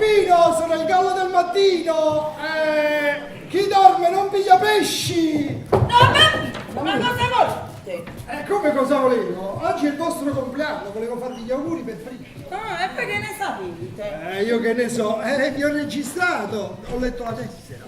Peppino, sono il gallo del mattino. Eh, chi dorme non piglia pesci. No, ma, ma cosa volete? Eh, come cosa volevo? Oggi è il vostro compleanno, volevo farvi gli auguri per primo. Ah, e perché ne sapete? Eh, io che ne so, eh, vi ho registrato, ho letto la tessera.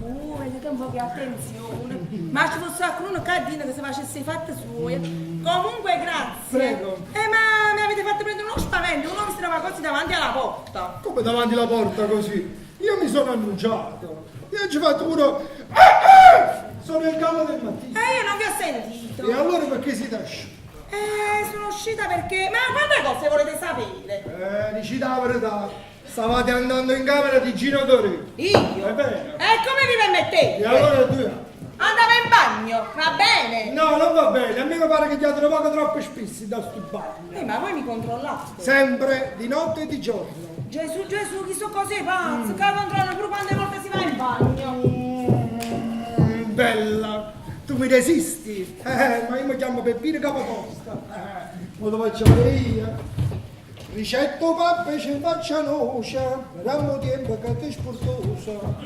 Oh, vedete un po' che attenzione. Ma ci fosse qualcuno cadino che si facesse i fatti suoi. Comunque, grazie. Prego. Eh, ma mi avete fatto prendere uno spavento, uno mi si trova così davanti alla porta. Come davanti alla porta così? Io mi sono annunciato. Io ci ho fatto pure... Ah, ah! Sono il gallo del mattino. E io non vi ho sentito. E allora perché siete asciutti? Eh, sono uscita perché... Ma quante cose volete sapere? Eh, dici la verità. Stavate andando in camera di Gino Dorì. Io? È vero. E come vi permettete? E allora due. Andavo in bagno, va bene? No, non va bene. A me mi pare che diate un poco troppo spissi da sto bagno. Eh, ma voi mi controllate? Sempre, di notte e di giorno. Gesù, Gesù, chi sono così pazzi? Che controllano pure quante volte si va in bagno. Mm, bella, tu mi resisti. Eh, ma io mi chiamo Peppino Capotosta. Eh, me lo faccio fare io. Ricetto pappe ci faccia noce, rammo tempo che ti sportosa.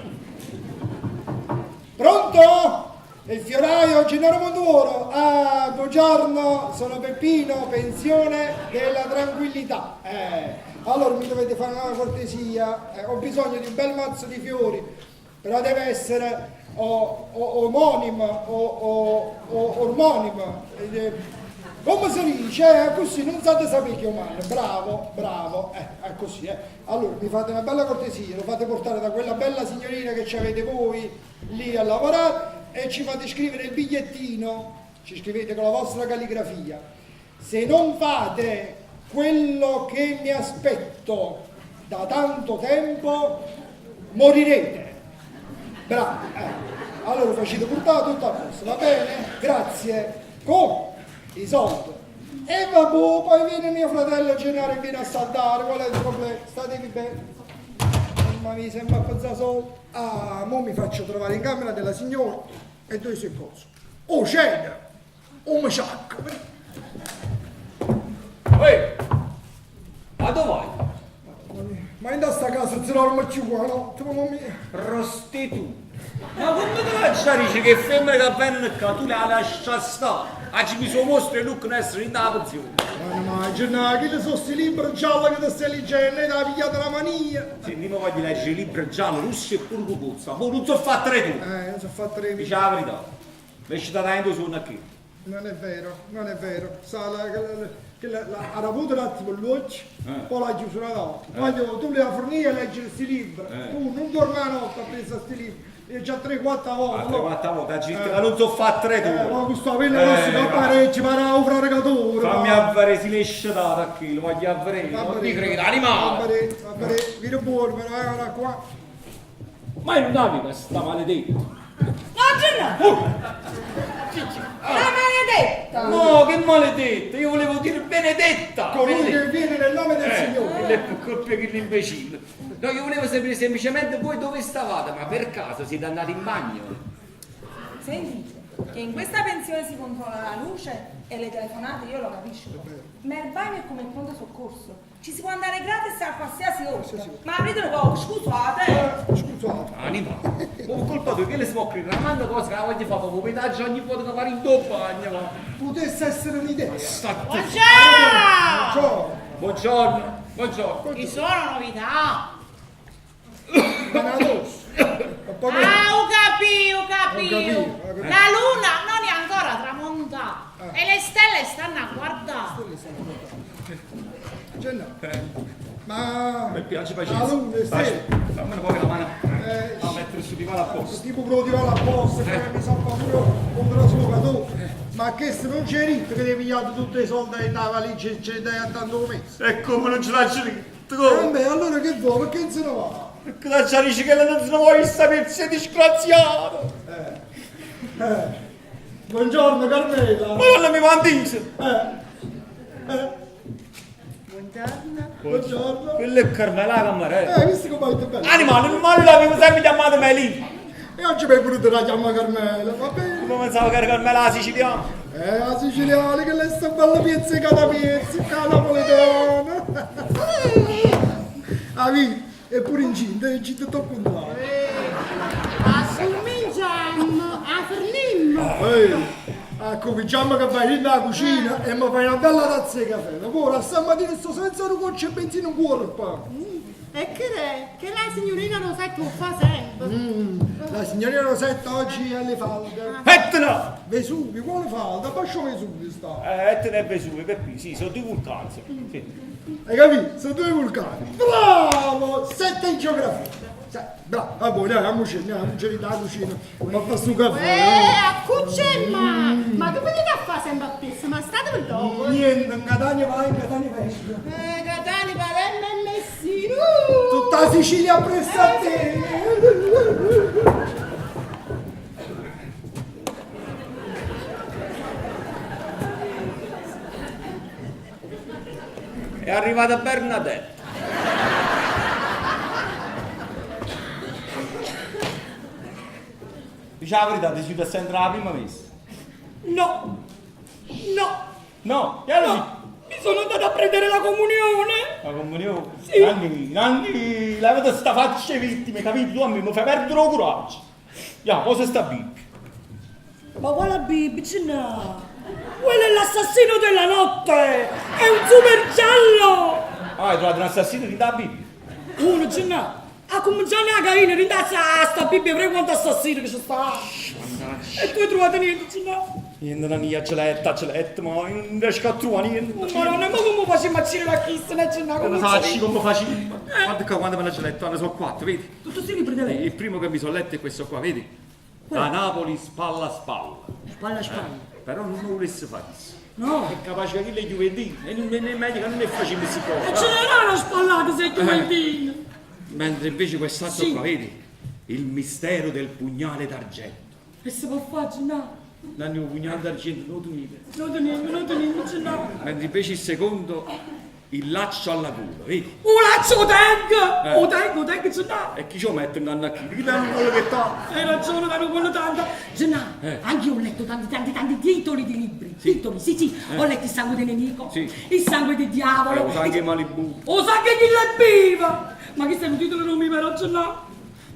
Pronto? Il fioraio Gennaro Mondoro. Ah, buongiorno, sono Peppino, pensione della tranquillità. Eh, allora mi dovete fare una cortesia, eh, ho bisogno di un bel mazzo di fiori, però deve essere o, o, omonimo o, o, o ormonimo. Eh, come si dice? Eh, così non state sapere che umano. Bravo, bravo, eh, è così, eh. Allora mi fate una bella cortesia, lo fate portare da quella bella signorina che ci avete voi lì a lavorare e ci fate scrivere il bigliettino, ci scrivete con la vostra calligrafia. Se non fate quello che mi aspetto da tanto tempo, morirete. Bravo, eh. Allora facete portare tutto a posto, va bene? Grazie. Come? I soldi. E vabbè, poi viene mio fratello Gennaro e viene a saldare, qual è il problema? Statevi bene. Ma mi sembra pensare solo. Ah, mo mi faccio trovare in camera della signora e dove si cosa? O cena, o mi ciacco. Ehi, ma dove vai? Ma in sta casa non si dorme più qua, no? Tu mamma mia. Prostituta. Ma come ti faccio a dire che femmine che vengono qua, tu le lasci stare? Oggi mi sono mostro e Luca non essere in da pensione. Ma ma Gennaro, che sono sti libri gialli che ti stai leggendo? Ti ha pigliato la mania. Senti, io voglio leggere il libro giallo, russo e pure cucuzza. Ma non so fatto tu. Eh, non so fatto le Dici la verità. Mi è uscita da dentro sono qui. Non è vero, non è vero. Sa, la, che la, che la, la, ha avuto un attimo l'occhio, Eh. poi l'ha chiuso una notte. Poi tu, tu le fornire a leggere questi libri. Eh. Tu non dormi la notte a presa questi libri. Io già 3-4 volte. Ma tre, quattro volte, oggi ma non so fatto tu. Eh, ma questo pelle Eh, rosso che va. parecchio, ma era un fraregatore. Fammi avvare si esce da qui, lo voglio avvare. Non ti credo, animale. Va bene, va bene, vieni buono, però eh, ora qua. Ma io non avevo sta maledetta. No, Gennaro! Oh! La maledetta! No, che maledetta! Io volevo dire benedetta! Colui Benedetta. che viene nel nome del Eh, Signore. quella è più colpa che l'imbecille. No, io volevo sapere semplicemente voi dove stavate, ma per caso siete andati in bagno? Sentite, che in questa pensione si controlla la luce e le telefonate, io lo capisco. Ma il bagno è come il pronto soccorso. Ci si può andare gratis a qualsiasi ora. Ma aprite poco, scusate. Eh, scusate. Animale! Ma colpa tua, che le si può credere? Ma manda cosa che la voglio fare proprio pedaggio ogni volta che fare in do bagno, ma... Potesse essere un'idea. Sta- Buongiorno! Buongiorno. Buongiorno, buongiorno. Ci sono novità? Ma una tosse. Un po' che- Ah, ho capito, ho Ho capito. capito, ho capito. La luna non è ancora tramontata e le stelle stanno a guardare. Gennaro. Ma Mi piace la pazienza. luna è stella. Fammi un po' la mano. Eh, A mettere su divano a posto. tipo quello di la apposta, che mi sa pure un traslocatore. Ma che se non c'è ritto che ti hai pigliato tutti i soldi dalla valigia e ce dai a tanto messo. E come non ce l'ha scritto? Eh beh, allora che vuoi? Perché non se ne va? Perché la già dice che non se ne vuole sapere, sei disgraziato. Eh. Buongiorno Carmela. Ma non mi mandi. Eh. Eh. Buongiorno. Buongiorno. Quello è Carmela la cameriera. Eh, visto come è bello? Animale, non male l'avevo sempre chiamato Melì. E oggi mi è venuta la chiama Carmela, va bene? Come pensavo che era Carmela la siciliana. Eh, la siciliana che lei sta bella pizzicata pizzicata napoletana. Amico, È pure incinta, è incinta tutto 'o cuntrario. Accumminciammo, 'a fernimmo. Ehi, accominciamo che vai dint' 'a cucina e mi fai una bella tazza 'e cafè. Ma ora stamattina sto senza nu goccio 'e benzina 'ncuorpo. E che è? Che la signorina Rosetta 'o fa sempre. La signorina Rosetta oggi è alle falde. Etna! Vesuvio, quale falda? Abbascio Vesuvio sta. Etna e Vesuvio, Peppì, sì, sono due vulcani. Sì. Hai capito? Sono due vulcani. Bravo! Sette in geografia. Bravo, va buono, andiamo, andiamo, andiamo cucina. Ma fa sto caffè. Accucemma! Ma che venite a fare sempre a pizza? Ma state dopo? Niente, in Catania vai, in Catania vengo. Catania, Palermo e Messina. Tutta la Sicilia presso a te. È arrivata Bernadette. Dice la verità, ti sei a sentire la prima messa. No, no, No, e allora no, mi sono andata a prendere la comunione. La comunione? Sì. Nanni, Nanni, levate sta faccia vittime, capito? Tu a me mi fai perdere il coraggio. Ya, cosa sta Bibbia? Ma quale Bibbia, no? Quello è l'assassino della notte! È un super giallo! Ah, hai trovato un assassino di da Bibbia? Uno, Gennà, ha cominciato una carina, ringrazia sta Bibbia, prego quanto assassino che ci sta. E tu hai trovato niente, Gennà. Niente, Nanni, ce l'ho, ce l'ho, ma io non riesco a trovare niente. Madonna, ma come facciamo a girare la chista, né, Gennà? Come Come facci, come facci? Guarda qua quando me l'ho letto, ne sono quattro, vedi? Tutti questi libri di lei? Il primo che mi sono letto è questo qua, vedi? Da Napoli spalla a spalla. Spalla a spalla. Però non lo volesse fare questo. No. È capace che chi le Juventini e non è meglio che non ne facciamo queste E cose. ce n'era una spallata se tu Juventino. Mentre invece quest'altro Sì. qua, vedi? Il mistero del pugnale d'argento. E si può fare, Gennà? Nanni, un pugnale d'argento, non tu Non teniamo, non teniamo, Gennà. Mentre invece il secondo, il laccio alla gola, vedi? Un laccio tengo! O tengo, tengo, Gennà. E chi ce lo mette in ganna qui? Chi non vuole che t'ha? Hai ragione, danno quello tanto. Gennà, anche io ho letto tanti, tanti, tanti titoli di libri. Titoli, sì, sì. Ho letto Il sangue del nemico, Sì. Il sangue del diavolo. Lo sangue Malibu. O sangue chi l'è viva! Ma chi sei un titolo non mi però, Gennà?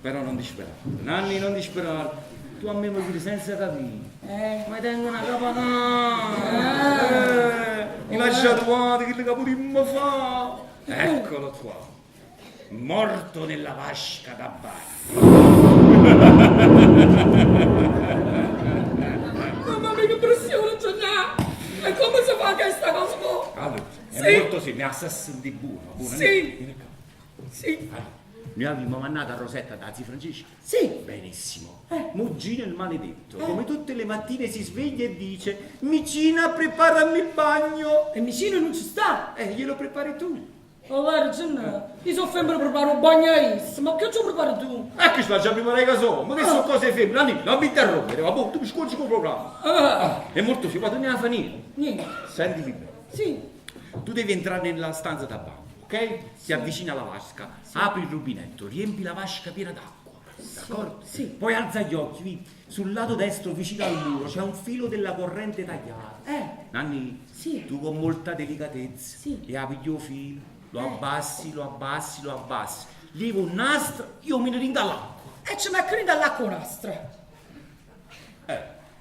Però non disperare. Nanni, non disperare. Tu a me mi chiedi senza capire. Ma tengo una capa Mi lascia trovare quello che potremmo fare. Eccolo qua. Morto nella vasca da bagno. Mamma mia, che pressione, Gennà! E come si fa questa cosa qua? Allora, è Sì. molto semplice, assassino di buono. buono. Sì. Vieni qua. Sì, Allora, noi abbiamo mandato a Rosetta da zio Francesco. sì. Benissimo. Eh. Mugino il maledetto, come tutte le mattine si sveglia e dice Micina, preparami il bagno. E vicino non ci sta. Glielo prepari tu. Oh, guarda, Gennà, io sono sempre preparo un bagno a is, ma che ci prepari tu? Ecco ci facciamo prima le cose, ma che sono cose ferme, Nanni, non mi interrompere, ma boh, tu mi scorgi col programma. Ah, È molto semplice, guarda, andiamo a finire. niente. Sentimi bene. Sì, Tu devi entrare nella stanza da bagno, ok? Si avvicina alla vasca, apri il rubinetto, riempi la vasca piena d'acqua. D'accordo? Sì. Poi alza gli occhi, vedi, sul lato destro vicino al muro c'è un filo della corrente tagliato. Nanni, Sì. tu con molta delicatezza Sì. e apri il filo, lo abbassi, lo abbassi, lo abbassi. Levo un nastro, io mi ne rindo all'acqua. E ci metto dall'acqua nastra.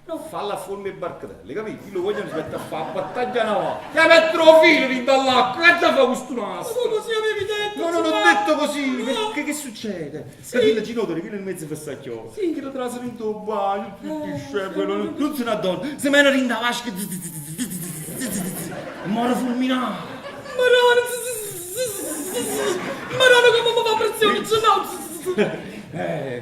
No, falla a forma e barcatelle, capito? Io lo voglio mi si mette a fare battaglia navale. E metto il filo dentro all'acqua, che già fa questo Ma nastro? tu così avevi detto? No, no, non ho Gennà. detto così! No. Perché che succede? Sì. Perché il ginotore viene in mezzo per sacchione. Sì. Che lo trasano in tuo bagno, tutti scemi, non, non se ne addorme. Se me ne rinda vasca, zi, zi, zi, zi, zi, zi, zi, zi, zi, e muore fulminato. Marone, zi, zi, zi, zi, zi. Marone come mi fa pressione, Gennà.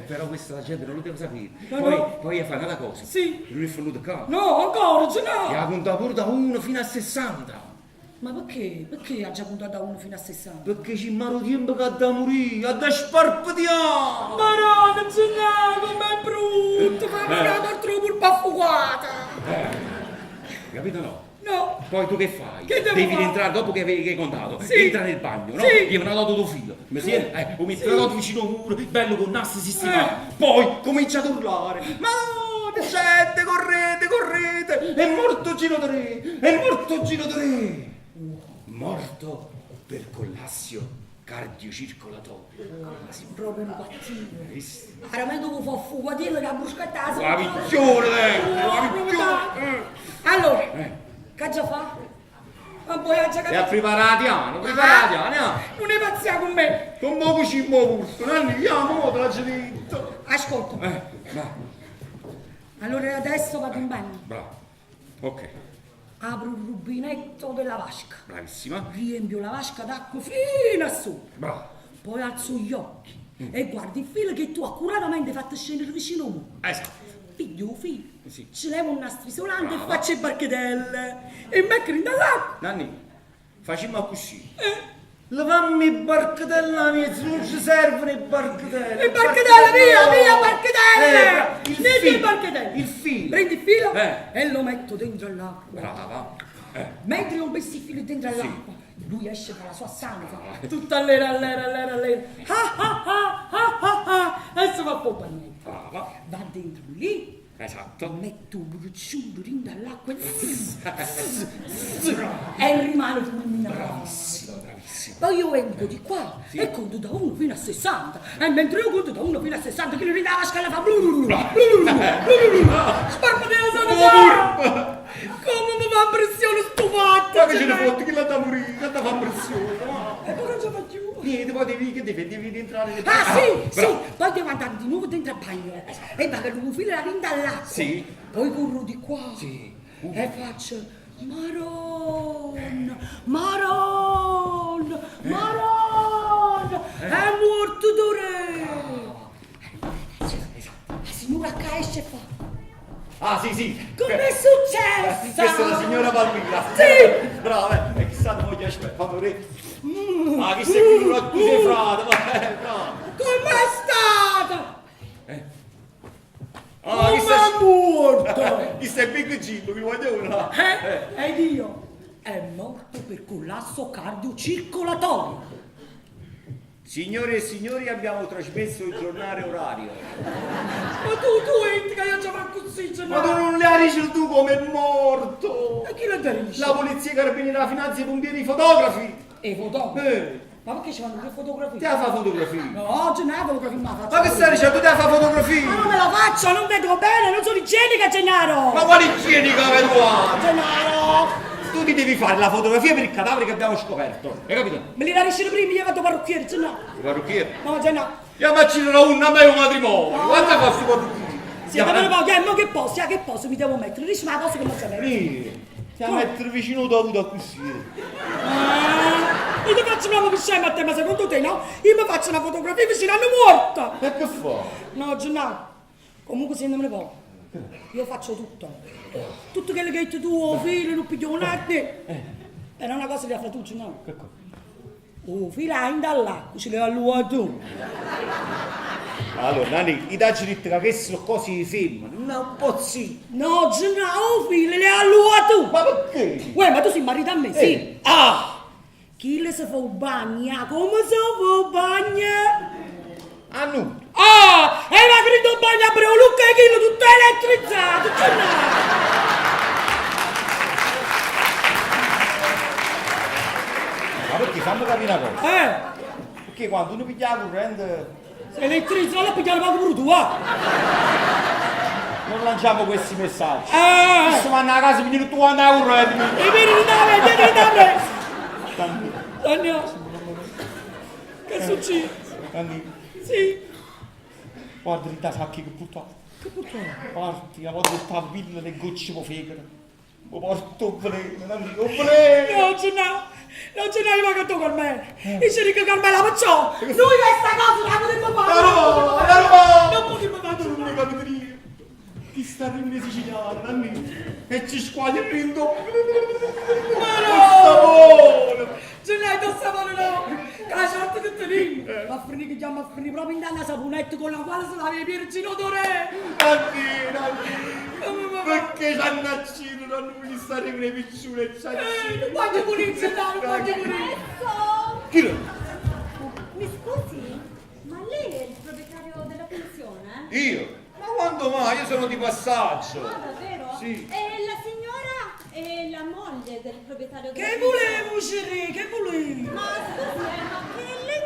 Però questa la gente non lo deve sapere. No, poi, no. poi fa un'altra cosa. Sì. Non è venuto qua. No, ancora, E Gennà. ha contato pure da 1 fino a 60. Ma perché? Perché ha già puntato da 1 fino a 60? Perché c'è maro tempo che ha da morire, ha da sparpatiare. Marone, Gennà, com'è brutto! Fammi la morte purpa affogata! Capito o no? No! Poi tu che fai? Che devo Devi fare? rientrare dopo che avevi che hai contato. Sì. Entra nel bagno, no? Sì. Gli hanno dato tuo filo. Mi senti? O metti la dato vicino al muro, bello con nastro sistemato. Eh. Poi comincia ad urlare. Ma no, gente, correte, correte! È morto Gino Tre! È morto Gino Tre! Morto per collassio cardiaco. Cardiocircolatorio. Ma sei proprio un cattivo. Hai visto? Veramente vuoi fare fuoco che ha bruschetta La picchione, la picchione. Allora, che già fa? Ma poi ha già E ha capito. preparati, hanno preparati, hanno. Non è pazzia con me. Con poco ci muovo, non andiamo, te l'ho già detto. Ascolta, Bravo, allora adesso vado in bagno. bravo. Ok, Apro il rubinetto della vasca. bravissima. Riempio la vasca d'acqua fino a su. Bravo. Poi alzo gli occhi e guardo il filo che tu accuratamente hai fatto scendere vicino a me. Esatto. Figlio, figlio, Sì. ci levo un nastro isolante e Brava. faccio le barchetelle. E metto in dall'acqua. Nanni, facciamo così. Levammi barcatella mia, non ci servono le barcatelle. Le barcatelle, via, via, barcatelle! Eh, il Niente filo, barcatelle! Il filo. Prendi il filo Eh. e lo metto dentro all'acqua. Brava. Eh. Mentre ho messo il filo dentro all'acqua, lui esce dalla sua stanza, tutta allera, allera, allera, allera. Ah, ah, ah, ah, ah, ah. Adesso va po' niente. Brava. Va dentro lì, Esatto. metto un bruciulo dentro all'acqua e zzz, zzz, zzz, e rimane fulminato. Bravissima, bravissima. Poi io vengo di qua e conto da 1 fino a 60 e mentre io conto da 1 fino a 60 che lui ridava la scala fa blu blu blu blu blu blu Sparpadella sono Come mi fa pressione sto fatto? Ma che ce ne fotte, che l'ha da morire, l'ha da fare pressione. ma. E poi non ce la faccio più. Niente, poi devi, che devi, devi entrare nel... Ah sì, sì, bravo. poi devo andare di nuovo dentro al bagno e vado lungo filo la rinda all'acqua. Sì. Poi corro di qua Sì. e faccio Maron, Maron, Maron, è morto Dore. La signora qua esce e fa, Ah, sì, sì. com'è successo? Questa è la signora Palmira. Sì. Brava, eh. E chissà dove voglio aspettare, fammi vedere. Ah, chi sei qui, tu sei frate, ma eh, bravo. Com'è stata? Ah, chi Com'è sei... morto? Chi sei Big Jim, che voglio una. Eh? Ed io è morto per collasso cardiocircolatorio. Signore e signori, abbiamo trasmesso il giornale orario. Ma tu, tu entri che io già faccio così, Ma tu non le hai ricevuto tu come è morto! E chi lo dice? La polizia, i carabinieri, la finanza, i pompieri, i fotografi! E i fotografi? Eh. Ma perché ci fanno le fotografie? Ti ha fatto fotografia? No, oggi non è fotografia, ma faccio. Ma che stai dicendo? Tu ti ha fatto fotografia? Ma non me la faccio, non vedo bene, non sono igienica, Gennaro! Ma quale igienica che tu hai? Gennaro! Tu ti devi fare la fotografia per il cadavere che abbiamo scoperto. Hai capito? Me li riesci prima, io vado parrucchiere, Gennaro! Il parrucchiere? No, Gennaro! Io mi ucciderò un a me un matrimonio. Guarda questo parrucchiere. Sì, ma me ne eh, ma che posso, a che posso mi devo mettere? Dici ma cosa che non c'è? Lì, ti mettere vicino dovuto così. Ah, io ti faccio una scema a te, ma secondo te no? Io mi faccio una fotografia vicino a una morta! E che fa? No, Gennaro, comunque se non me ne può. Io faccio tutto. Tutto quello che hai detto tu, oh, figlio, non piglio un attimo. Era una cosa che fa tu, Gennaro. Che cosa? Oh, figlio, in dall'acqua, ce l'hai all'uomo tu. Allora, Nani, i dati diritto che queste sono cose di femmine, non posso. No, Gennaro, oh, figlio, le hai all'uomo tu. Ma perché? Uè, ma tu sei marito a me, sì? Eh. Ah! Chi le si fa un bagno? Come si fa un bagno? Ah, no. Ah! E la grido bagno a Breolucca e chilo tutto elettrizzato, Gennaro! Ma perché fammi capire una cosa? Eh! Perché quando uno piglia la corrente Se elettrizza, non la pigliare poco pure tu, ah! non lanciamo questi messaggi. Eh! Se vanno a casa mi tu quando la corrente. E vieni da me, vieni da me! Andiamo! Che succede? Nani, Sì! guarda i sacchi che portato. Che portavo? Parti, una volta che t'avvilla le gocce po' fegato. Lo porto veleno, Nani, o veleno. No, Gennaro! No, Gennaro, io vado con me! Io ci dico Carmela, perciò! Noi questa cosa la potremmo fare! La roba, la roba! Non potremmo fare! Non mi capito io. Chi sta in siciliano, Nani? E ci squaglia il rindo. Ma Il no! sapone! Gennaro, tu sapone no! Che la sorte che te dico! Va a finire che chiama a finire proprio in dalla saponetta con la quale se la avevi Piergino Dorè! Nani, Nani! Come va? Perché ci hanno acciso da noi sta arrivando le piccione e ci Eh, non voglio morire, Gennaro, non voglio morire! Adesso! Chi lo? Mi scusi, ma lei è il proprietario della pensione? Io? Ma quando mai? Io sono di passaggio. Ah, davvero? Sì. E la signora è la moglie del proprietario della Che pensione? volevo, Ceri? Che volevo? Ma scusi, eh, ma che lei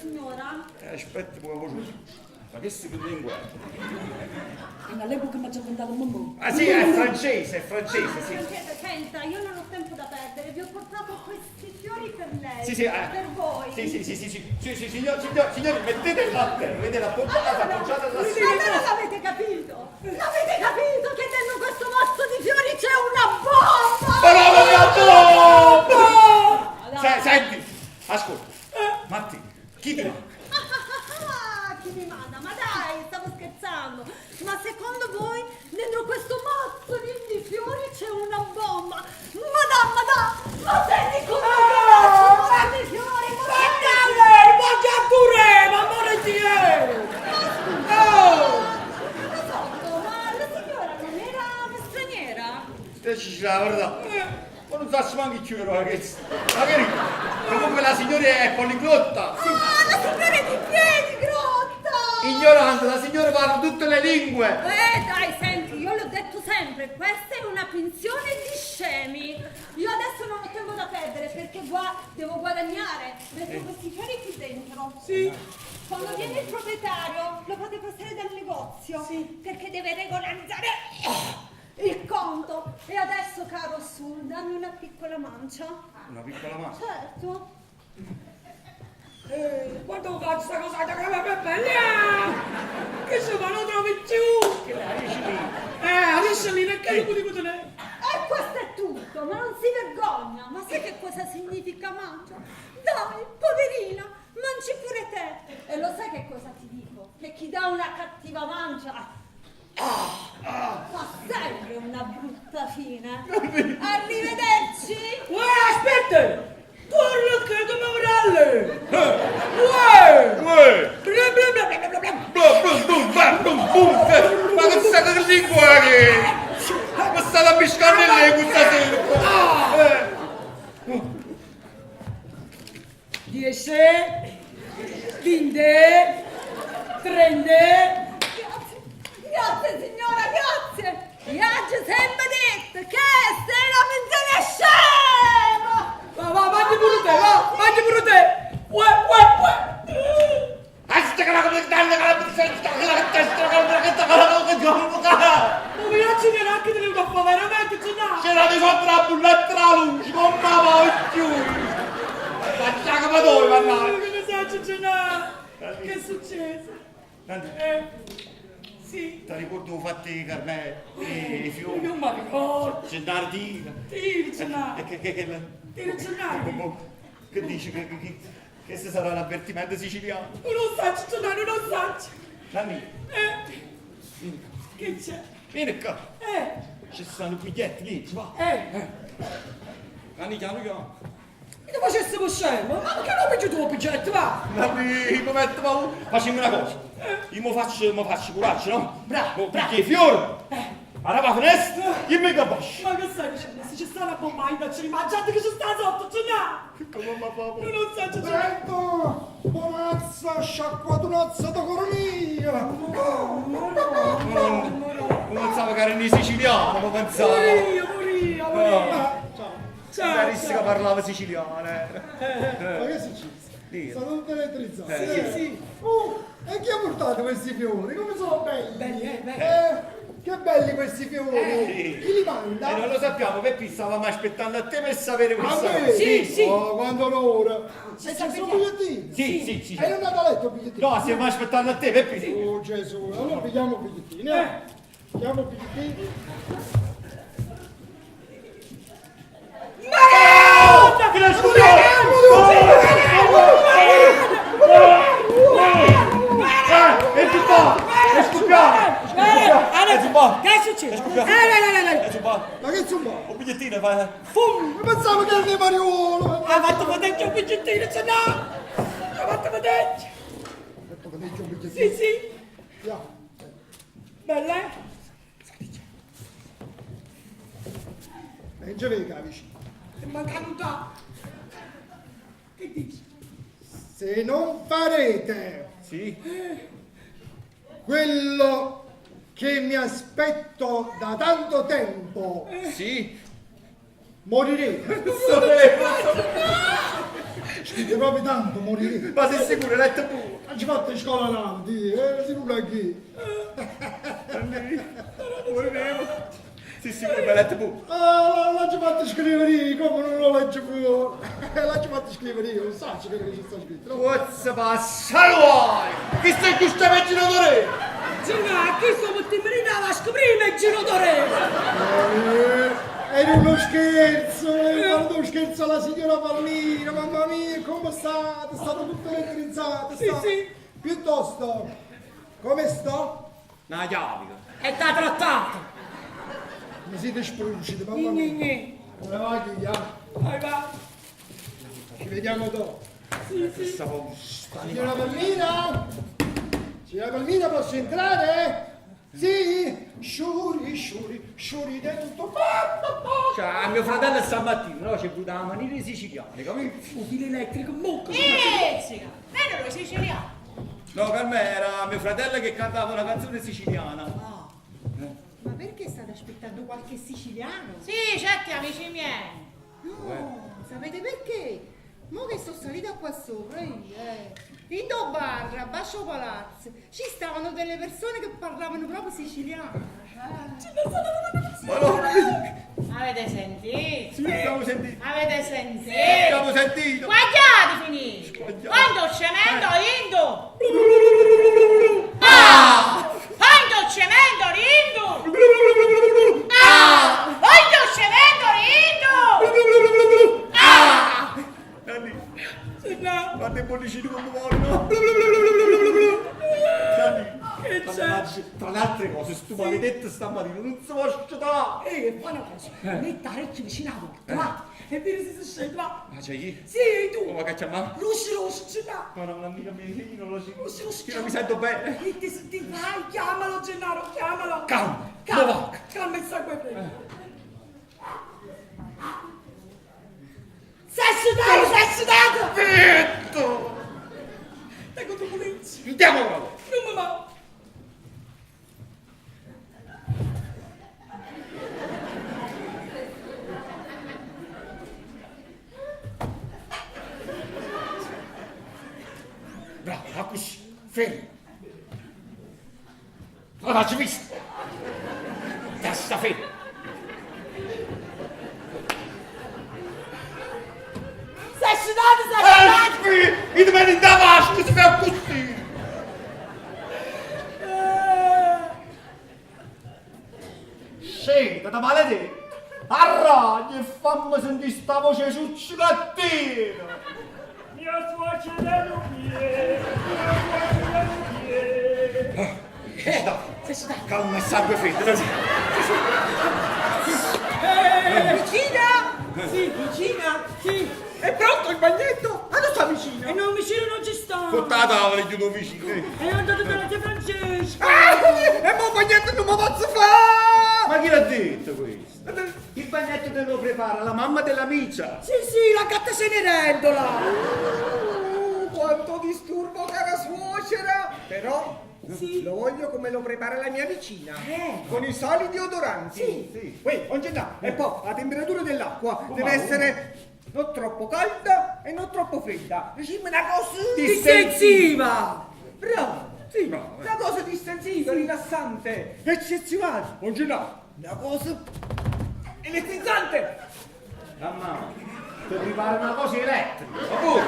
signora? Eh, aspetta, poi voce. Ma che si lingua è? È una lingua che mi ha già inventato mamma. Ah sì, è francese, è francese, sì. Francese, senta, io non ho tempo da perdere, vi ho portato questi fiori per lei. Sì, sì, eh. Per voi. Sì, sì, sì, sì, sì, sì, sì, signor, signor, signori, mettete il latte, mettete appoggiata, Allora, appoggiata alla allora l'avete capito? L'avete capito che dentro questo mazzo di fiori c'è una bomba? Ma no, ma no, no! Se- Senti, ascolta, Matti, chi ti manda? Ah, chi mi manda? Ma dai, stavo scherzando. Ma secondo voi dentro questo mazzo di fiori c'è una bomba? Madame, madame, ma senti come piacciono questi fiori? Ma Guarda senti! lei, guarda pure, ma amore di Oh! Non lo so, ma la signora non era una straniera? Te ci la verità. Ma non sa neanche chi era ragazzi. Ma che ridi? Comunque la signora è poliglotta. Ah, la signora è di Piedigrotta! Ignorante, la signora parla tutte le lingue. Eh dai, senti, io l'ho detto sempre, questa è una pensione di scemi. Io adesso non ho tempo da perdere perché gua- devo guadagnare. Metto questi fiori qui dentro. Sì. Quando viene il proprietario lo fate passare dal negozio. Sì. Perché deve regolarizzare il conto. E adesso, caro Sul, dammi una piccola mancia. Una piccola mano. Certo. Eh, quando faccio sta cosa che è bella! Che se ma non trovi più! Che la dici lì? Adesso lì perché lo dico te ne? E questo è tutto, ma non si vergogna. Ma sai che cosa significa mancia? Dai, poverina, mangi pure te. E lo sai che cosa ti dico? Che chi dà una cattiva mancia ah, fa sempre una brutta fine. Arrivederci. Uè, aspetta! Torna che come vralle! Uè! Uè! Bla bla bla bla bla bla! Blu, blu, blu, bla, blu, blu, eh. Ma che sa che lingua che? Ma sta la piscando lei questa sera. Eh. 10, 20, 30, Grazie, grazie signora, grazie. Io ho sempre detto che sei una menzione scema. Va, va, mangi pure te, va, mangi pure te! Uè, uè, uè! Ma ragazzi, neanche te ne fa veramente, ce n'ha! C'era di sopra la bulletta la luce, con mamma giù. Facciamo ma dove mannaggia? Che ne sai, ce n'ha? Che è successo? Eh, sì, Ti ricordo fatti Carmelo, i fiori, io mi ricordo. Gennardina. Tiri, ce n'ha! E che, che, che, Tiri, ce n'ha! che dici? Che, che, che, questo sarà un avvertimento siciliano. Non lo so, ce n'ha, non lo so! Nanni, Eh, che c'è? vieni qua. Eh, Ci stanno biglietti lì, ci va. eh! Nanni, chiamo, chiamo. E tu facessimo scemo? Ma perché non pigli tu il biglietto, va? Nanni, mi metto paura. Facciamo una cosa. Io mi faccio, mi faccio coraggio, no? Bravo, Mo bravo. picchio i fiori. Alla la finestra, io mi capisco. Ma che stai dicendo? Se c'è sta una bomba, io ci mangiate che c'è sta sotto, ce n'ha! Come mi fa paura. Non lo so, ce n'ha! Sento, bonazza, sciacquatunazza da coromia. Non pensavo che era in siciliano, ma pensavo. Pure io, pure io, pure io! Ciao. Ciao, Larissa ciao. parlava siciliano. eh. Ma che è successo? Dio. Sono tutto elettrizzato. Sì, sì. E chi ha portato questi fiori? Come sono belli? Belli, belli. Che belli questi fiori! Sì. Chi li manda? E non lo sappiamo, Peppi, stavamo aspettando a te per sapere A questa me? cosa. Sì, sì. Oh, quando l'ora! E ci sono bigliettini? Sì, sì, sì. E non andate a letto il bigliettino? No, stiamo aspettando a te, Peppi. Oh Gesù, allora pigliamo il bigliettino. Eh. Pigliamo il bigliettino. Madonna! Che la scusa! È zuppato! È scoppiato! È zuppato! Che è successo? È scoppiato! Eh, È zuppato! Ma che insomma? Un bigliettino, fai! Fum! Ma pensavo che era di Mariuolo! Ha fatto vedere un bigliettino, ce n'ha! Ha fatto vedere! Ecco che c'è un bigliettino. Sì, sì! Ya. Bella, eh? E già vedi, capisci? È mancato Che dici? Se non farete Sì? quello che mi aspetto da tanto tempo, Sì? Morirete. Scritto proprio tanto, morirete. Ma sei sicuro, hai letto pure? Non ci fatto scuola avanti, eh, si nulla qui. Moriremo. Sì, sicuro, hai letto pure. Ah, l'ho fatto scrivere io, come non lo leggo più. L'ho fatto scrivere io, non so quello che ci sta scritto. no? Pozza passare! Chi stai qui sta peggio d'ore? Gennà, che sto mettendo in vasca prima e giro d'ore. Era uno scherzo, era uno scherzo alla signora Pallina, mamma mia, come state? State tutto elettrizzate, Sì, state. sì. Piuttosto, come sto? Una chiavica. E t'ha trattato. Mi siete sprunciti, mamma Gne, mia. gne. Come va chi, ah? Vai, va. Ci vediamo dopo. Sì, sì. Stavo Signora Palmina? Signora Palmina, posso entrare? Sì? Sciuri, sciuri, sciuri di tutto. Pa, pa, pa. Cioè, a mio fratello stamattina, no, c'è voluta la maniera siciliana, capito? Un filo elettrico, mocca. Pizzica! Non ero siciliano. No, per me era mio fratello che cantava una canzone siciliana. Ma perché state aspettando qualche siciliano? Sì, certi amici miei. No, sapete perché? Mo che sono salita qua sopra io, in do bar, a Bascio Palazzo, ci stavano delle persone che parlavano proprio siciliano. Ma no! Avete sentito? Sì, abbiamo sentito. Avete sentito? Abbiamo sentito. Guagliate finì! Squagliate. Quando cemento indo! Ah! Quando cemento indo! Ah! Quando cemento indo! Ah! Nanni, Gennà, guarda i bollicini come vogliono. Nanni, che c'è? mannaggia, tra le altre cose, sto maledetto stamattina non si può asciuttare. Ehi, fa una cosa, metti orecchio vicino alla porta, va. E vedi se si scende, va. Ma c'è chi? Sì, tu. Come che chiama? Russi, russi, Gennaro. Ma no, amica mia, io non lo so. Russi, russi, Io non mi sento bene. E ti senti, vai, chiamalo Gennaro, chiamalo. Calma, calma, va. calma il sangue freddo. Sei sudato, sei sudato! Zitto! Tengo turbolenze. Andiamo proprio. Non mi va. Bravo, così, fermo. Ma faccio visto. Testa ferma. Sei sudato, sei sudato! Eh, io ti metto in davanti, si fa così. Scenda, da maledetto. Arraglia e fammi sentire sta voce ciuccio cattiva. Mia suocera non viene, mia suocera non viene. Sei sudato. Calma e sangue freddo. Vicina! Sì, Vicina! sì. È pronto il bagnetto? Ah, non sta vicino! E no, vicino non ci sta. Con la tavola chiudo vicino. È andato dalla zia Francesca. Ah, e mo il bagnetto non mi posso fare! Ma chi l'ha detto questo? Il bagnetto te lo prepara la mamma dell'amica. Sì, sì, la gatta Cenerentola. Quanto disturbo, cara suocera! Però Sì. lo voglio come lo prepara la mia vicina. Eh. Con i sali deodoranti. Sì. Sì. Uè, oggi no. E poi la temperatura dell'acqua deve va? essere non troppo calda e non troppo fredda. Diciamo una cosa Distensiva. Bravo! Sì. Una cosa distensiva, rilassante, eccezionale. Oggi no. Una cosa elettrizzante. Mamma, ti prepara una cosa elettrica. Ma pure.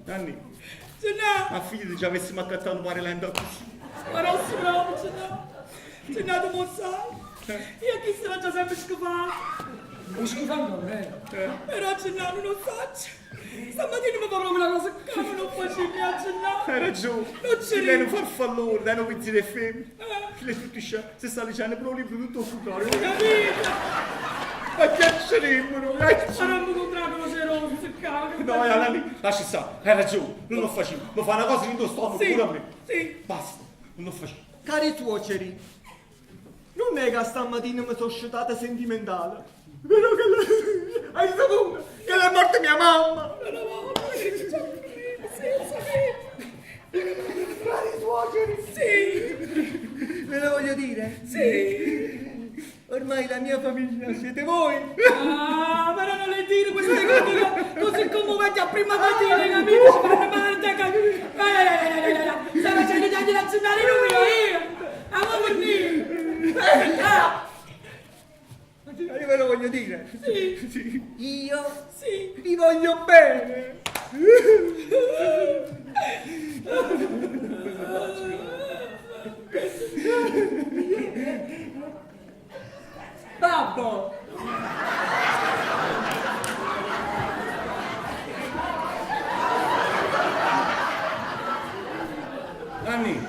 Nanni, Gennà, ma figlio ti avessimo accattato un lento così. ma non si prova, Gennà. Gennà, tu lo sai. Io chi se l'ho già sempre scopato. Ho schifato ancora, eh. Però Gennà, non lo faccio. Stamattina mi fa proprio una cosa che non facevi a Gennà. Hai ragione. Non c'è Lei non niente. farfallone, lei non pensi le femmine. Eh. Lei tutti scia, se sta dicendo però libro tutto il contrario. Capito? Ma che c'eremo noi? Saremmo incontrato con c'ero, se cavolo. No, allora lì, lascia stare, hai ragione, non lo facciamo. Mi fa una cosa in stomaco Sì, pure a me. sì. Basta, non lo facciamo. Cari suoceri, non è che stamattina mi sono scetata sentimentale. Però che la... hai saputo che è morta mia mamma. Sì, sì, Cari suoceri, sì. Ve lo voglio dire? Sì. Ormai la mia famiglia siete voi. Ah, ma non le dire queste cose così commoventi a prima mattina, capito? Ci fanno male da capire. Sta facendo già di nazionale numero io. Amo per dire. Ah. Io ve lo voglio dire. Sì. Sì. Io sì. vi voglio bene. Babbo! Nanni,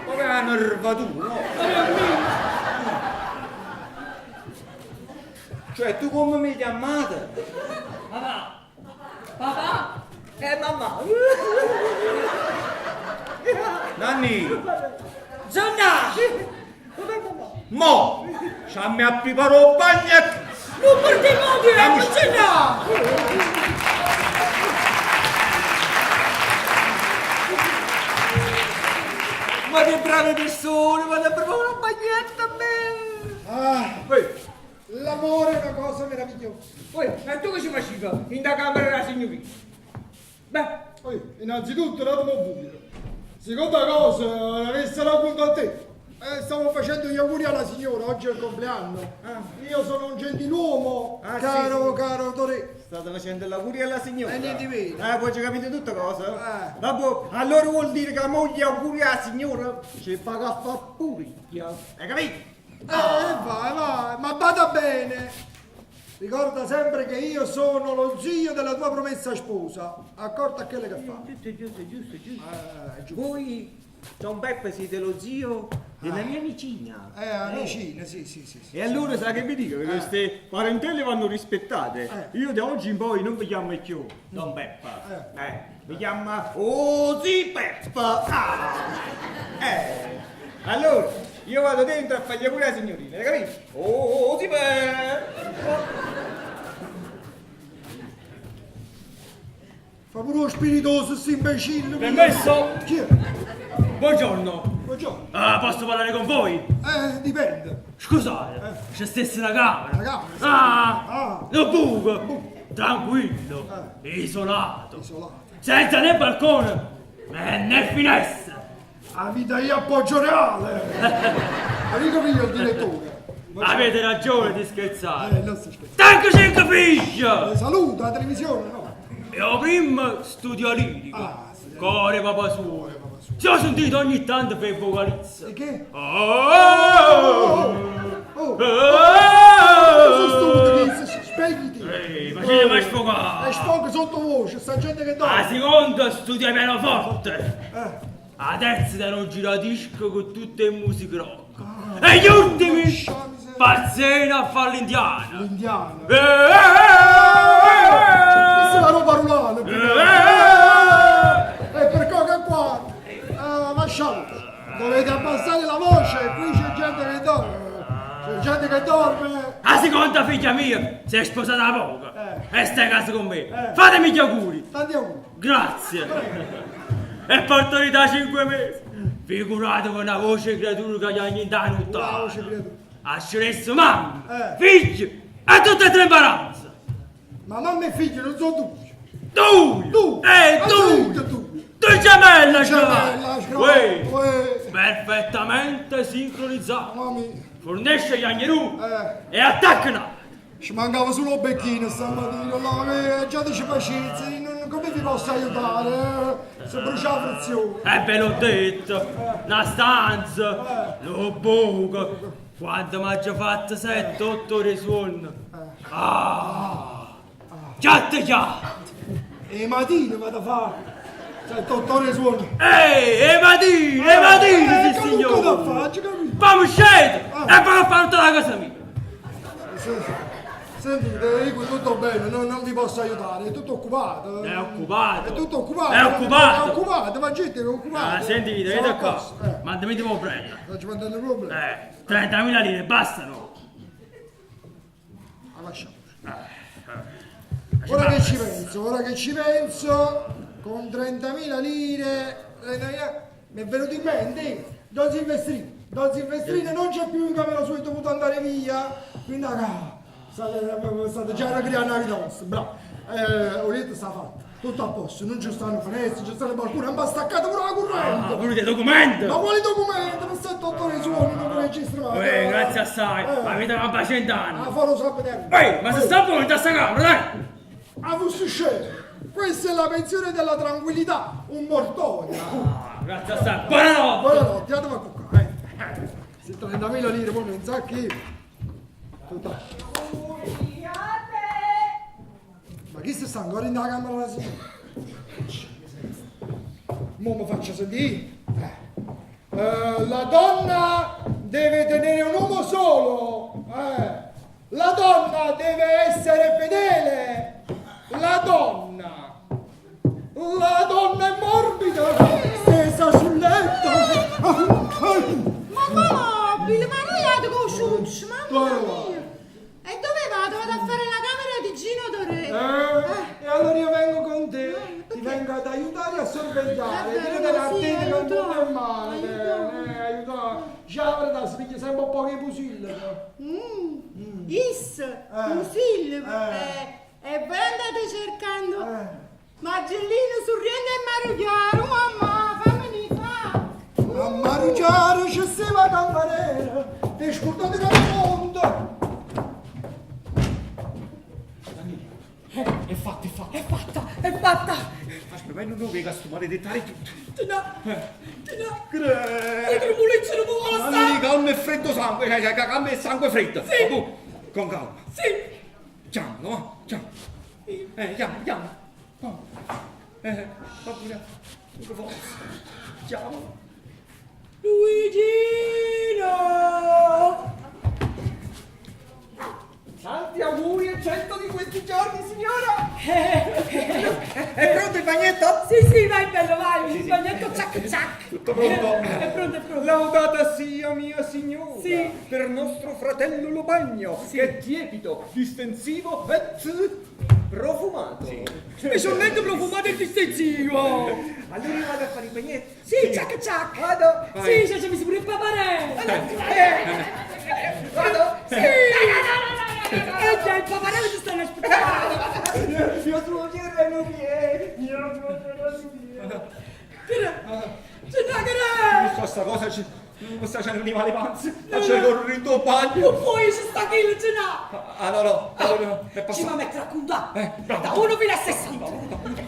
come la nervatura, no? Cioè, tu come mi chiamate? Papà! Papà! Mamma! Nanni! Gianna! Mo! C'ammi a preparare il bagnetto! Non perché mo dire, Gianna! Ma che brave persone, vado a provare una bagnetta a me! Ah, Uè, l'amore è una cosa meravigliosa. uè, ma tu che ci facevi in da camera della signorina? Beh, Oi, innanzitutto datemi un buio. Seconda cosa, avesse racconto a te. Stavo facendo gli auguri alla signora, oggi è il compleanno. Io sono un gentiluomo, Ah, caro, sì. caro Torè. state facendo l'auguri alla signora. E niente meno. Poi ci capite tutto cosa? Eh. Vabbè, allora vuol dire che la moglie auguri alla signora ci paga a fa pure. Hai capito? Vai, vai, ma bada bene. Ricorda sempre che io sono lo zio della tua promessa sposa. Accorta a quello che fa. Giusto, giusto, giusto, giusto. Giusto. Voi, Don Beppe, siete lo zio della mia vicina. Vicina, sì, sì, sì, sì. E allora sa che vi dico? Che queste parentele vanno rispettate. Io da oggi in poi non vi chiamo più Don Beppa. Mi chiama Oh, zi Peppa. Ah. Allora, io vado dentro a fargli pure la signorina, hai capito? Oh, zi Peppa. Fa pure lo spiritoso, sto imbecille. Permesso? Chi è? Buongiorno. Buongiorno. Ah, posso parlare con voi? Dipende. Scusate, c'è stessa una camera. Una camera, sì. Ah, Ah. lo buco. Tranquillo, isolato. Isolato. Senza né balcone né finestra. La vita io appoggio reale. Amico mio, il direttore. Avete ragione di scherzare. Non si scherza. Tanto c'è capisce. Saluta la televisione, no? Io prima studio lirico. Ah, sì. Core papà suo. Ci ho sentito ogni tanto per vocalizza. E che? Oh! Oh! Oh! Sono stupido, spegniti. Ehi, facete mai sfogare. E sfogo sottovoce, sta gente che dorme. La seconda studia pianoforte. Eh. La terza era un giradisco con tutte le musiche rock. E gli ultimi Porca miseria. pazzeno a fare l'indiana. L'indiana. Eh, Questa è la roba rurale. eh, eh, E per cosa che qua? Lasciamo. Dovete abbassare la voce, qui c'è gente che dorme. C'è gente che dorme. La seconda figlia mia si è sposata da poco. Eh. E sta a casa con me. Fatemi gli auguri. Tanti auguri. Grazie. È partorita da 5 mesi. Figurate con una voce creatura che gli ha niente Una voce creatura. Ha sceso mamma, Eh. figlio e tutte e tre imbarazzo. Ma mamma e figlio non sono due. Due! Due! Eh, Ma due! sì, due! Due gemelle, Gemella, Uè, Uè. Perfettamente sincronizzato. Mamma mia. Fornisce gli agnerù Eh. e attaccano. Ci mancava solo il becchino stamattina, là, già dice pazienza, come vi posso aiutare? Si brucia la frizione. E ve l'ho detto, una stanza, lo buco. Quando mi ha già fatto 7-8 ore di sonno. Ah! Chiatte chiatte! E mattina vado a fare 7-8 ore di sonno. Ehi, e mattina, e mattina, sì Che signore! da fare, capito? Fammi scendere e poi fare tutta la casa mia! Sentite, io tutto bene, non vi posso aiutare, è tutto occupato. È occupato. È tutto occupato. È occupato. È occupato, ma gente è occupato. Ah, senti, Sono vedete a qua. posto, Mandami tipo problema. Faccio mandare il problema. 30.000 lire, bastano. Ah, lasciamo. Ora che ci penso, ora che ci penso, con 30.000 lire, 30.000, mi è venuto in mente, Don Silvestrino. Don Silvestrino non c'è più in camera sua, è dovuto andare via. Quindi ah, state, state già ricreando la vita vostra, bravo. Eh, 'o lietto sta fatto, tutto a posto, non ci stanno finestre, ci stanno balconi, hanno staccato pure la corrente. Ah, pure dei documenti! Ma quali documenti? Per 7-8 ore suono non registrato. Uè, grazie assai, ma avete una cent'anni! Ah, fallo sapere. Ehi, ma se sta buono in questa camera, dai! Ah, fosse scemo. Questa è la pensione della tranquillità, un mortorio. Ah, grazie assai, buonanotte! Buonanotte, andiamo a cuccare. Eh. Se 30.000 lire poi non sa chi. Tutto. Ma chi si sta ancora in camera la signora? Mo mi faccio sentire. Eh. Eh, la donna deve tenere un uomo solo. Eh. La donna deve essere fedele. La donna. La donna è morbida, stesa sul letto. Ma mobile, ma noi vado con ciuccio, mamma mia. E dove vado? Vado a fare la camera di Gino Doré. Eh, e allora io vengo con te, ti vengo ad aiutare a sorvegliare, Eh, ti tenere sì, attento che non aiutare, è male, aiutare. eh, aiutare. Già la verità, si piglia sempre un po' che pusilla. Mm. Is, Musil, Eh. eh, e voi andate cercando Eh. Magellino Sorrento e Maruchiaro, mamma, fammeli fa. A Marugiaro ci stava cameriera, ti scordate che il mondo. È fatta, è fatta. È fatta, è fatta! Aspetta, ma non vedo sto maledetto tutto. Gennà, Gennà, che tremolezzo non può Nanni, stare! calma e freddo sangue, cioè, cioè, calma e sangue freddo. Sì. Ma tu, con calma. Sì! Chiamalo, va, chiama. Chiama, chiama. Va. Va pure. Pure forza. Chiamalo. Luigino! Tanti auguri e 100 di questi giorni, signora! È pronto il bagnetto? Sì, sì, vai bello, vai! Il bagnetto zac zac! Tutto pronto? È pronto, è pronto! Laudata sia mia signora! Sì. Per nostro fratello lo bagno, che è tiepido, distensivo e profumato. Specialmente profumato e distensivo! Allora io vado a fare il bagnetto. Sì, zac zac! Vado! Sì, ci siamo messi pure il paparello! Vado! Sì! E già il paparello ci stanno aspettando! Mio suocero è non viene! Mio suocero non viene! Gennà, che è? Non so sta cosa, c'è, non sta c'è un animale pazzo. Ma c'è correre in tuo bagno. Poi ci sta chi il Gennà! Ah, no, no, allora, è Ci passato. va a mettere a contare! bravo. Da 1 fino a 60!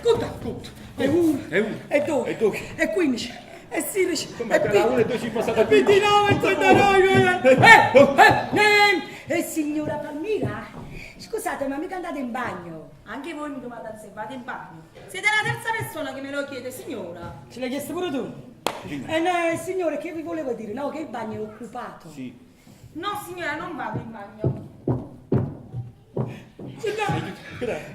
Conta! Conta. E 1, E uno. e 2, E due. e 15, e 16, Come e tra uno e due ci è passato 29, e 39, eh, eh, eh, signora Palmira, scusate, ma mica andate in bagno? Anche voi mi domandate se vado in bagno. Siete la terza persona che me lo chiede, signora. Ce l'hai chiesto pure tu? Eh no, signore, che vi volevo dire? No, che il bagno è occupato. Sì. No, signora, non vado in bagno. Signora,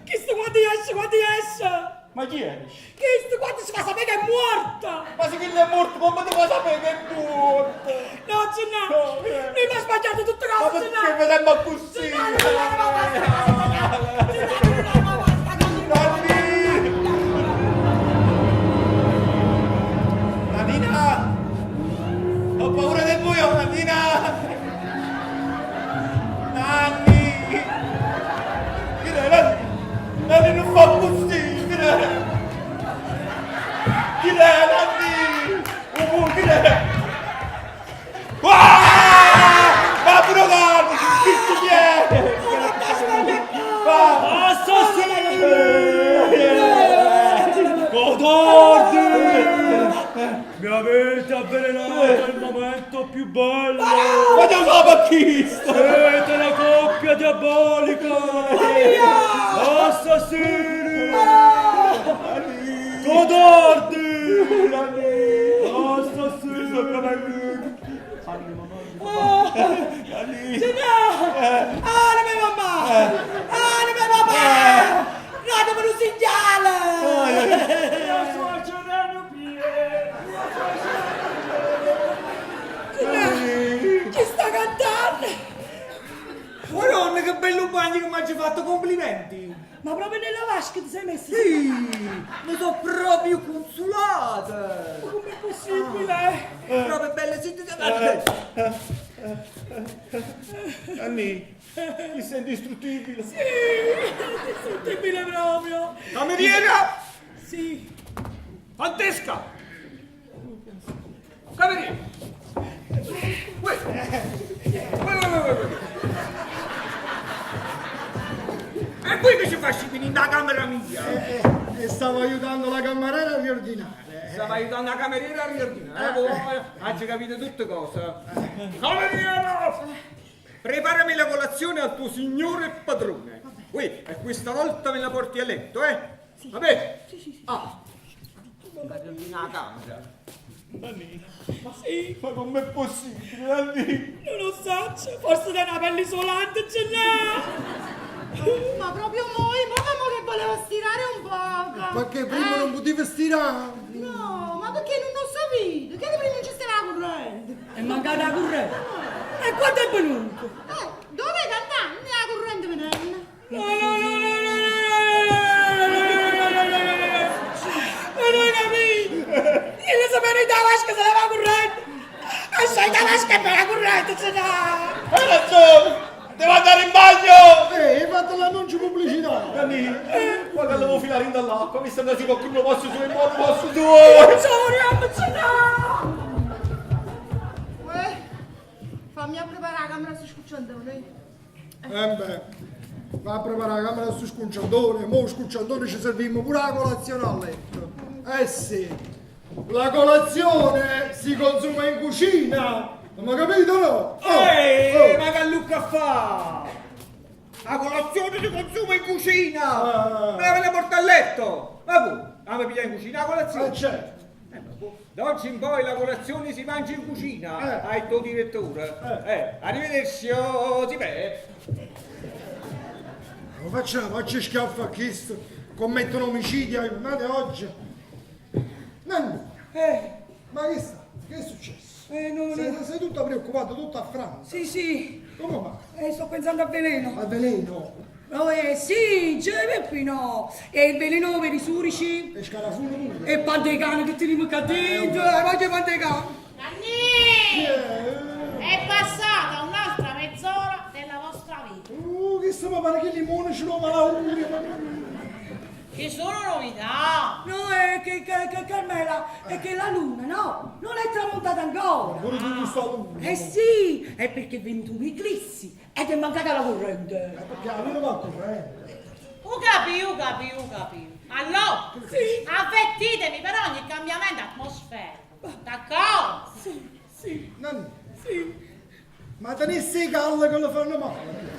chi sto quando esce, quando esce? Ma chi è? Chi sto quando si fa sapere che è morto? Ma se quello è morto, come ti fa sapere che è morto? No, Gennaro, No, eh. lui mi ha sbagliato tutte Ma cose, perché Gennaro. mi sembra così? Gennaro, Gennaro, ma basta, Gennaro, Gennaro, ma basta, Nanni! Nannina! Ho paura del buio, Nannina! Nanni! Che è, Nanni? Nanni non fa così! Che è? Chi è, Nanni? Oh, chi è? Ah! Ma pure Nanni! Chi chi è? Va! Assassini! Codardi! Mi avete avvelenato il momento più bello! Ma te lo so chi sta? Siete la coppia diabolica! Assassini! Codardi! Assassini! Gennaro! Anima mamma! Anima papà! Datemi un segnale! Mia suocera non piede! Gennaro, Chi sta cantando? Madonna, che bello bagno che mi hai fatto, complimenti! Ma proprio nella vasca ti sei messo? Sì, mi sono proprio consolata. Ma com'è possibile? Proprio bella, sì, Anni, ti sei indistruttibile. Sì, indistruttibile proprio. Cameriera! Sì. Fantesca! Cameriera! Uè! Uè, uè, uè, uè. E qui che ci facci venire in camera mia? E stavo aiutando la cameriera a riordinare. Stava aiutando la cameriera a riordinare. Eh, Oggi capito tutte cose. Cameriera! Preparami la colazione al tuo signore e padrone. Uè, e questa volta me la porti a letto, eh? Va bene? Sì, sì, sì. Ah! La camera. Anni, Ma sì, ma com'è possibile, Anni? non lo so, forse da una pelle isolante ce l'ha. Ma proprio moi, mo che mo che volevo stirare un poco. Perché prima non potevi stirare. No, ma perché non lo sapevo? Che prima non ci stava la corrente. È mancata la corrente. E quanto è venuto? Dove cantando? La corrente venendo. No, no, no, no, no, no, no, no, no, no, no, no, no, no, no. Non ho capito. Io lo sapevo in vasca se la va corrente. E sei da vasca e per la corrente ce l'ha. Hai ragione! Devo andare in bagno! Hai fatto l'annuncio pubblicitario. Anni, guarda, devo filare in dall'acqua, mi sembra tipo che non posso su e non posso su! Sorry, ce l'ha. Uè, fammi a preparare la camera su scucciandone. Eh beh, va a preparare la camera su scucciandone, mo scucciandone ci serviamo pure la colazione a letto. Eh sì, la colazione si consuma in cucina, non mi capito no? Oh, Ehi, oh. ma che lucca fa? La colazione si consuma in cucina! Ah. Me la ve la porta a letto! Ma pu, la mi piglia in cucina la colazione? Eh, certo. Ma boh, da oggi in poi la colazione si mangia in cucina, ha il tuo direttore. Arrivederci, oh, si beh. Lo facciamo, faccio schiaffo a questo, commettono omicidio, ma di oggi. Nannina, ma che sta? Che è successo? Non... Sei tutta preoccupata, tutta affranta. Sì, sì. Come va? Sto pensando a veleno. A veleno? No, sì, c'è Peppino. E il veleno per i surici. E scarafone pure. E pan de cane che teniamo qua dentro. Mangia pan de cane. Nanni! È passata un'altra mezz'ora della vostra vita. Che stiamo a fare che limone ce l'ho malaurio. Ci sono novità. No, è che Carmela, è che la luna, no, non è tramontata ancora. Pure tu sta luna. Eh sì, è perché è venuto un eclissi ed è mancata la corrente. Perché la luna va a corrente. Ho capito, ho capito, ho capito. Allora, sì. Avvertitemi per ogni cambiamento atmosferico. D'accordo? Sì, sì. Nanni. Sì. Ma tenessi i calle che lo fanno male.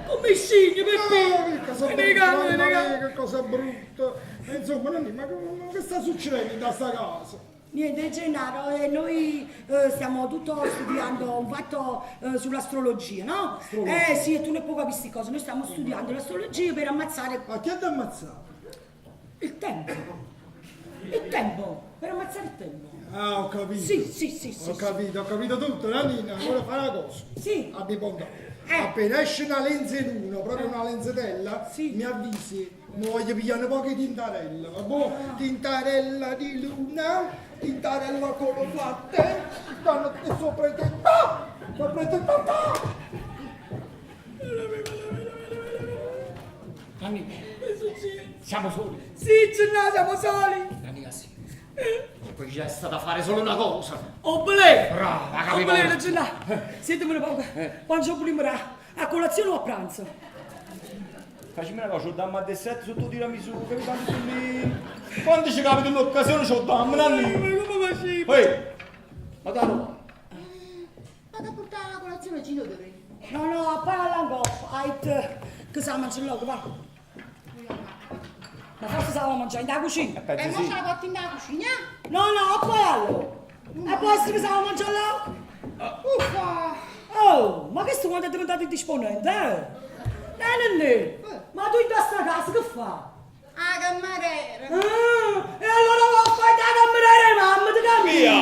Come scigli, Peppino. Che cosa Ne brutta, calle, ne mamma mia, calle. che cosa brutta. Insomma, Nanni, ma che sta succedendo in questa casa? Niente, Gennaro, noi stiamo tutto studiando un fatto sull'astrologia, no? Astrologia. Sì, e tu ne puoi capire queste cose. Noi stiamo studiando l'astrologia per ammazzare... Ma chi è da ammazzare? Il tempo. Il tempo, per ammazzare il tempo. Ah, ho capito. Sì, sì, sì, sì. Ho capito, ho capito tutto, Nannina. Ora fai una cosa. Sì. Abbi bontà. Appena esce una lenzeluna, proprio una lenzetella, mi avvisi, mi voglio pigliare poche tintarella, va buono? Tintarella di luna, tintarella con lo latte, danno sopra il tetto, sopra il tetto. Nanni, siamo soli. Sì, Gennaro, siamo soli. Nannina, sì. Poi c'è stata da fare solo una cosa. Oh, blè! Brava, Oh, capito? blè, Gennaro. Sentimi un poco. Quando prima a colazione o a pranzo? Facciamo una cosa, ci dammo a dessert sotto tiramisù, capito? Tanto lì. Quando ci capita l'occasione ci dammo, Nanni. Ma come facciamo? Ehi, ma da Roma. Vado a portare la colazione Gino dovrei. No, no, a parla ancora. Che sa mangiare là, va. Ma forse stavo mangiando in cucina. E mo ce la porti in cucina? No, no, a quello. E può essere che stavo mangiando là? Uffa! Oh, ma questo quando è diventato indisponente, eh? No. Ma tu in questa casa che fa? Ah, cameriera! Ah, e allora va a fare da cameriera, mamma, ti cammina!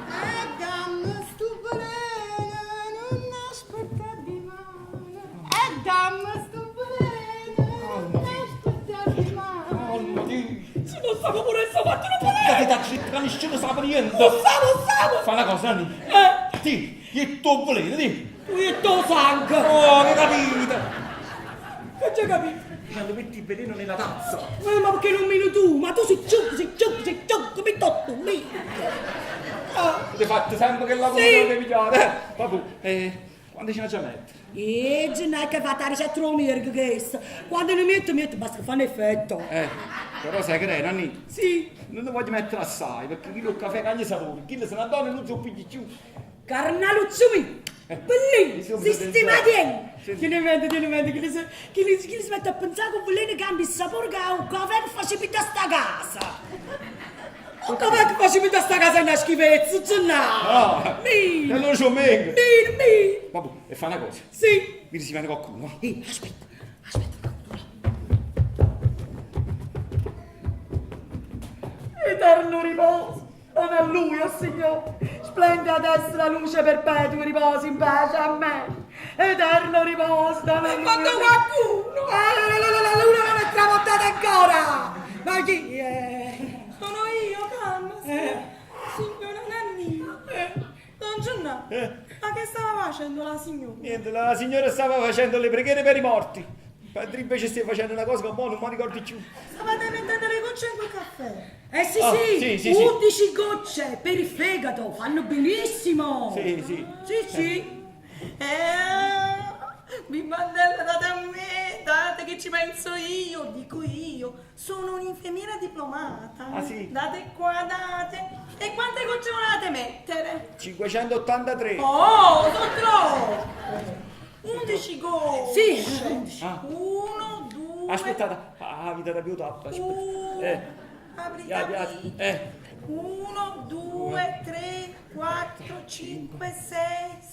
Ah, dammi sto veleno, non aspettare di male. E dammi sto veleno. Nessuno sa niente. Lo sa, lo sa! Fa una cosa, Nannì. Ti, ietta 'o veleno, ti. Tu ietta 'o sangue. Oh, che capito? Che c'hai capito? Quando metti il veleno nella tazza. Ma perché non meno tu? Ma tu sei ciucco, sei ciucco, sei ciucco, mi tocco lì. Ah, ti fatto sempre che la cosa Sì. devi pigliare. Vabbè, quando ce ne già mette? E non è che fa la ricetta romerica questa. Quando ne metto, metto, basta che fanno effetto. Però sai che è, Nannì? Sì. Non ne voglio mettere assai, perché chi lo caffè cagna sapore, chi se ne donna non ci pigli più. Carnaluccio mio, bellissimo, sistemati. Tieni in mente, tieni in mente, chi li si mette a pensare che un veleno cambia il sapore che ha un caffè che faceva da sta casa. Un caffè che faceva da sta casa è una schifezza, ce n'ha. Ah, Mi. E allora c'ho meglio. Mi, mi. Vabbè, e fa una cosa. Sì. Mi si viene qualcuno. Ehi, aspetta, aspetta. Eterno riposo, non a lui, oh Signore, splende adesso la luce perpetua, riposi in pace a me. Eterno riposo, non a lui. Quando qualcuno! La luna non è tramontata ancora! Ma chi è? Sono io, calma, signora Nannina. Don Gennaro, ma che stava facendo la signora? Niente, la signora stava facendo le preghiere per i morti. Padre invece stai facendo una cosa che mo non mi ricordo più. Stavate mettendo le gocce in quel caffè. Eh sì, Ah, sì, sì, sì, sì. 11 gocce per il fegato, fanno benissimo! Sì, sì. Sì, sì. Bimbandella, date a me, date che ci penso io, dico io, sono un'infermiera diplomata. Ah, sì? Date qua, date. E quante gocce volete mettere? 583. Oh, sono troppe! 11 gocce. Sì. Ah. 1, 2, Aspettate, ah, vi date più tappa, aspetta. Uh, apri, Ya, ya, apri. 1, 2, 3, 4, 5, 6,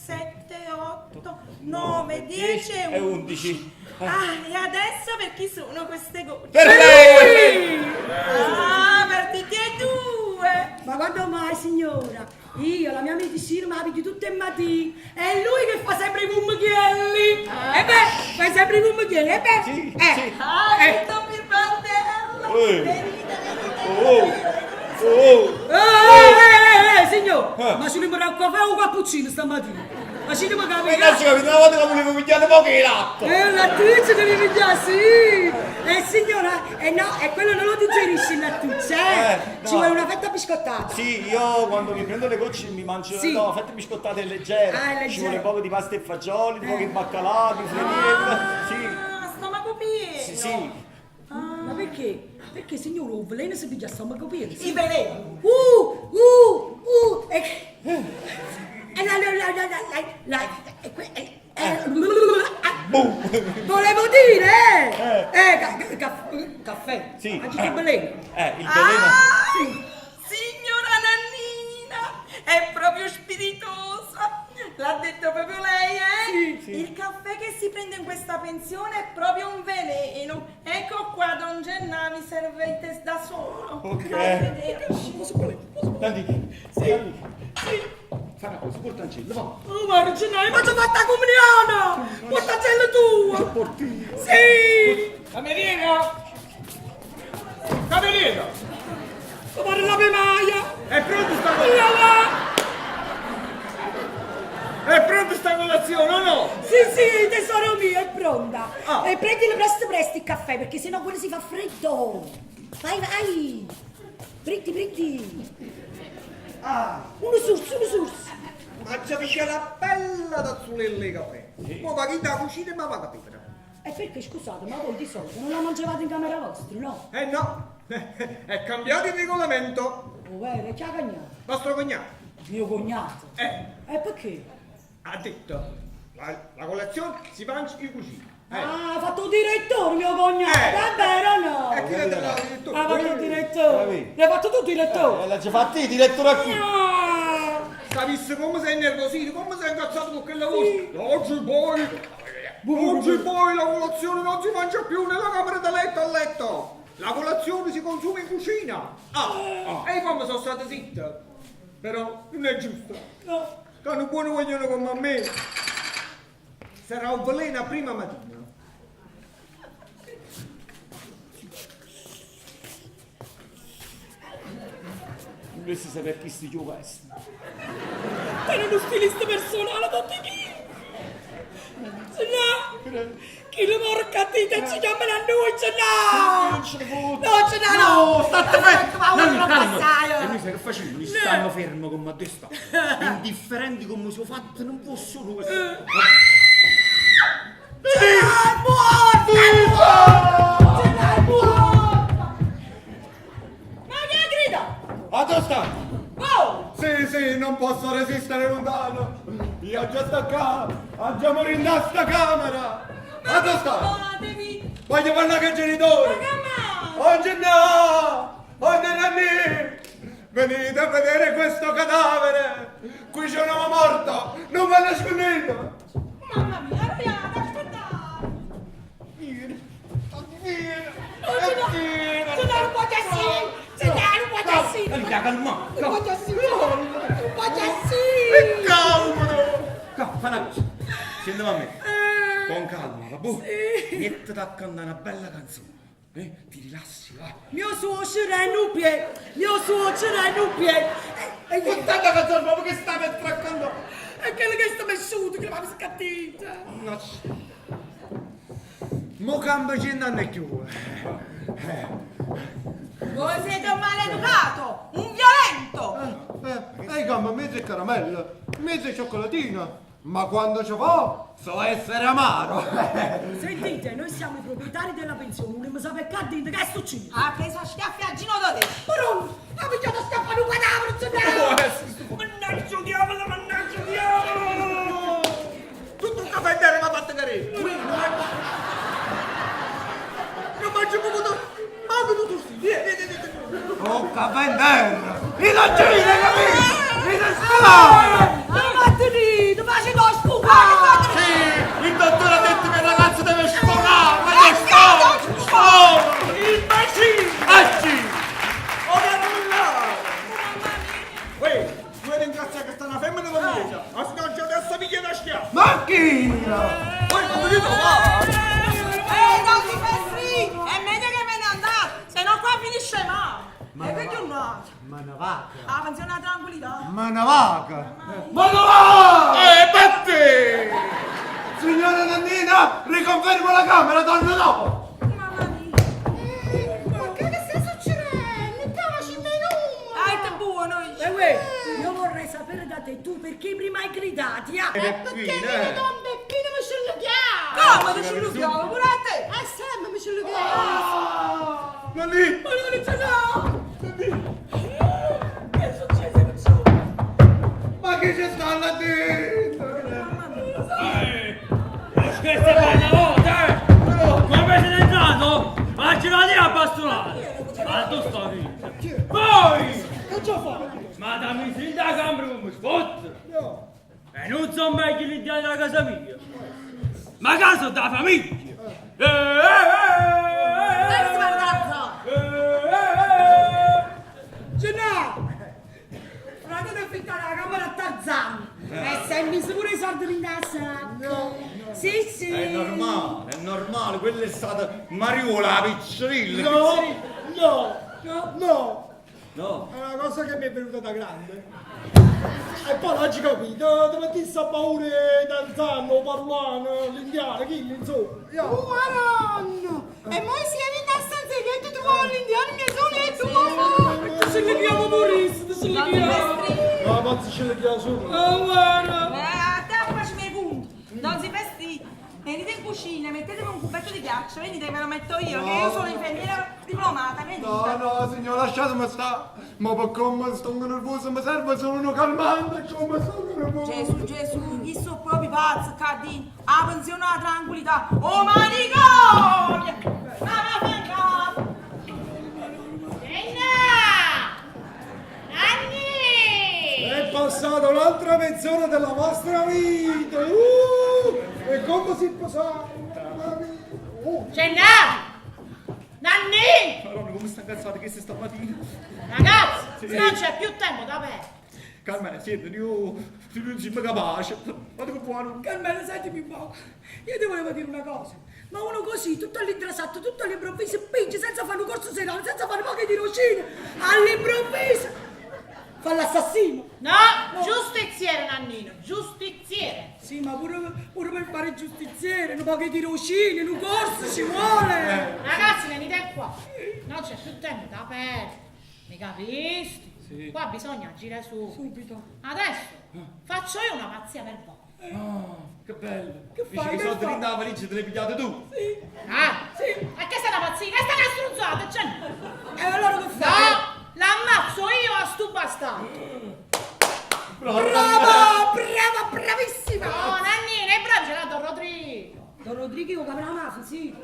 7, 8, 9, 10 e e 11. 11. Ah, e adesso per chi sono queste gocce? Per lei! Ah, per tutti e due! Ma quando mai, signora? Io, la mia medicina, mi abiti tutte le mattine. È lui che fa sempre i gummichielli. E beh, fai sempre i gummichielli, e beh. Sì, eh. sì. Ah, Eh. tutto birbandello! Eh. Venite, venite, Oh, venite. oh, Eh, signor, Eh. ma ci rimarrà un caffè o un cappuccino stamattina? Ma ci devo E capire. non ci capito, una volta che volevo pigliare poco di latte. Il lattuccio devi pigliare, sì! Signora, no, e quello non lo digerisci il lattuccio, eh! No. Ci vuole una fetta biscottata. Sì, io quando mi prendo le gocce mi mangio Sì. no, fette biscottate leggere. Ah, è leggera. Ci vuole poco di pasta e fagioli, poco di baccalà, di friariello. Sì, Ah, stomaco pieno! sì, sì. Ma perché? Perché signore, un veleno si piglia stomaco pieno. I veleni! E la la la la la la e que- e- e- Volevo dire, eh! Caffè. Sì. Ma c'è veleno. Il veleno. Ah, Sì. Signora Nannina, è proprio spiritosa. L'ha detto proprio lei, eh? Sì. Il caffè che si prende in questa pensione è proprio un veleno. Ecco qua, Don Gennà, mi servete da solo. Ok. Arrivederci. Nandi, sì. Sì. Fa una cosa, portancella, va. Oh, ma Gennaro, ma ti ho fatta comunione! Portacella tua! Portino. Sì! Cameriera! Cameriera! Guarda la pemaia! È pronta sta La colazione? va! È pronta sta colazione o no? Sì, sì, tesoro mio, è pronta! Ah. E prendilo presto presto il caffè, perché sennò quello si fa freddo! Vai, vai! Prendi, prendi! Ah! Uno sorso, uno sorso! Ma c'è la bella tazzulella di caffè. Mo va chi da cucina e ma va capire. E perché, scusate, ma voi di solito non la mangiavate in camera vostra, no? Eh no, è cambiato il regolamento. Oh, vero, chi ha cagnato? Vostro cognato. Mio cognato. E perché? Ha detto, la colazione si mangia in cucina. Ah, ha fatto il direttore, mio cognato, è vero o no? E chi l'ha dato il direttore? Ha fatto il direttore. L'hai fatto tu il direttore? L'ha già fatto il direttore qui. Ah! Sapisse come sei innervosito, come sei incazzato con quella voce? Oggi poi, oggi poi la colazione non si mangia più nella camera da letto a letto. La colazione si consuma in cucina. Ah, e io come sono stata zitta. Però non è giusto. No. Che un buon guaglione come me sarà un veleno a prima mattina. Vulesse sapè chisto chi 'o veste. Tene nu stilista personale tutti chi. Gennà, chillo porco a te ci chiamano a noi, Gennà! No, Gennà, no! No, statte fermo! Nanni, Nanni, calma! E noi sai che facciamo? Noi stiamo fermi come a due statue. Indifferenti come si è fatto, non possono essere. Gennà, è morto! È morto! Gennà, è morto! Ma che grida? A dove sta? Oh! Sì, sì, non posso resistere lontano. Io già sto qua, già morire in sta camera. A dove sta? Fatevi! Voglio parlare con i genitori. Oggi no! Oggi nanni! Venite a vedere questo cadavere! Qui c'è un uomo morto! Non ve nascondete! Mamma mia, arriviamo, aspettate! Vieni! Vieni! Gennà, non può essere! Gennà, non può essere! Nanni, calma! Non può essere! Non può essere! Calma! Calma, fai una cosa. Sentiamo a me. Con calma, va buono? Mettiti a cantare una bella canzone. Eh? Ti rilassi, va. Mio suocero è nubie! Mio suocero è nubie! E Tutta la canzone, ma perché stai per traccando? È quello che sta mesciuto, che mi ha scattito! Mo cambia cent'anni e più. Voi siete un maleducato, un violento! Eh, eh, gamba, mezzo è caramella, mezzo è cioccolatina. Ma quando ci va, so essere amaro. Sentite, noi siamo i proprietari della pensione, vogliamo sapere che dentro che è successo? Ha preso a schiaffi a Gino Dodè! Però, ha pigliato a schiaffare un cadavere, Gennaro! Mannaggia diavolo, mannaggia diavolo! Tutto un caffè intero mi ha fatto cadere! Non mangio potuto... Ma venuto sì! Vieni, vieni, vieni! Oh, caffè in terra! Mi da gira, capito? Mi da spara! Ma fatto facendo sfugare! Sì, il dottore ha detto che il ragazzo deve sfogare, ma io sfogo, sfogo! Il bacino! Acci! Oh, Uè, vuoi ringraziare che sta una femmina da mesa? Ma se no già adesso mi chiede a schiaffo! Macchina! Poi come vedo va! Ehi, non ti fai È meglio che ve ne andate, se no qua finisce male! E perché un altro? Ma una vacca! Ah, pensione alla tranquillità! Ma una vacca! Ma dove va? Batti! Signora Nannina, riconfermo la camera, torno dopo! Mamma mia! Ma che che sta succedendo? Qua ci menù! Ah, è buono! E uè, io vorrei sapere da te tu perché prima hai gridati, ah? E perché mi Don Peppino mi sciolleghiamo? Come ti sciolleghiamo? Pure a te! Eh, sempre mi sciolleghiamo! Nannì! Ma non c'è no! Che è successo? Che Ma che ci sta là dentro? Questa è la volta, eh! Come siete entrato? Ma ce la a bastonare! Ma tu sta vita! Poi! Che ci ho fatto? Ma dammi in da camera come sfotte! No. E non sono meglio l'indiano da casa mia! Ma caso da famiglia! Eh, eh, eh, Dai, si parla eh, eh, eh. Gennaro! Frate di affittare la camera a Tarzan! E sei messo pure i soldi in sacca! No, Sì, sì! È normale, è normale, quella è stata Mariola, la piccerilla. No, no, no, No. È una cosa che mi è venuta da grande. E poi l'ho capito, dove ti sta paura Tarzano, Parlano, l'indiano, chi insomma. Io. Oh, Madonna! E moi si è venuta a stanza e tu trovo l'indiano mi sono e tu! Ce li chiamo Maurice, ce li chiamo! No, ma se ce le chiamo solo. Oh, guarda! A te facciamo i conti! Non si vesti! Venite in cucina, mettetemi un cubetto di ghiaccio, venite, ve lo metto io, che io sono infermiera diplomata, venite. No, no, signora, lasciatemi stare. Ma per come sto nervoso mi serve solo uno calmante, come sono nervoso. Gesù, Gesù, chi sono proprio pazzo, cadino, la pensione alla tranquillità, oh manicomio! Ma va Nonna! Nanni! È passata un'altra mezz'ora della vostra vita. E come si posa? Oh. Gennaro! Nanni! Madonna, come sta incazzata che si stamattina? Ragazzi, non c'è più tempo da perdere. Carmela, senti, io non sono capace. Ma che buono. Carmelo, sentimi un po'. Io ti volevo dire una cosa. Ma uno così, tutto all'intrasatto, tutto all'improvviso, spinge senza fare un corso serale, senza fare poche tirocinio, all'improvviso. Fa l'assassino! No, giustiziere Nannino, giustiziere! Sì, ma pure, pure per fare il giustiziere, nu poco di tirocinio, nu corso ci vuole! Ragazzi, venite qua. Non c'è più tempo da perdere. Mi capisti? Sì. Qua bisogna agire subito. Subito. Adesso faccio io una pazzia per voi. Ah, che bello. Che Dici fai, che i che soldi fai? in la valigia te li hai pigliati tu. Sì. Ah, Sì. E che sei una pazzia? Che stai una stronzata? Cioè, E allora che fai? no, l'ammazzo io a sto bastardo. Brava, brava, bravissima! No, Nannina, è bravo, ce l'ha Don Rodrigo. Don Rodrigo che la mafia, sì.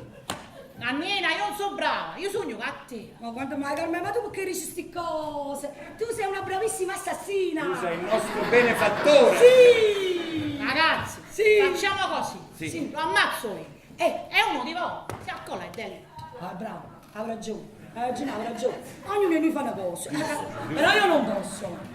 Nannina, io non sono brava, io sogno cattiva. Ma quanto mai, Carmen, ma tu perché dici queste cose? Tu sei una bravissima assassina! Tu sei il nostro benefattore. Sì! Ragazzi, Sì. facciamo così. Sì. Lo ammazzo io. Eh. E uno di voi si accolla il delitto. Ah, bravo, ha ragione, ha ragione, ha ragione. Ognuno di noi fa una cosa. Però io non posso.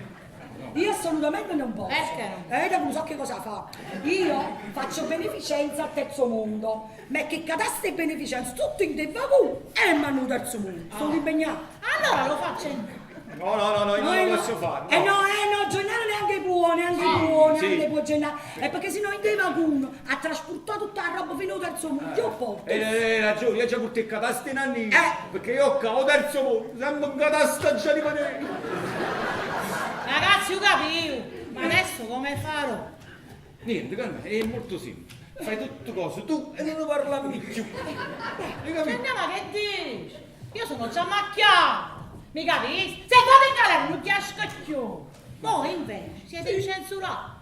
Io assolutamente non posso. Perché non Eh, non so che cosa fa. Io faccio beneficenza al terzo mondo. Ma che cataste beneficenza tutto in devavù e ma non terzo mondo. Sono impegnata. Allora lo faccio io. No, no, no, no, io non lo posso fare. Eh no, eh no, Gennaro neanche può, neanche può, sì. neanche può Gennaro. È perché se no in devacuno ha trasportato tutta la roba fino al terzo mondo. Io porto. Eh, hai ragione, io già porto il catasto in anni. Eh. Perché io ho terzo mondo, sempre un catasto già di potere. Ragazzi, io capivo. Ma adesso come farò? Niente, Carmen, è molto semplice. Fai tutto cose tu e non ne parliamo più. Hai capito? Gennaro, ma che dici? Io sono già macchiato. Mi capisci? Se vado in galera non ti esco più. Voi invece siete censurati.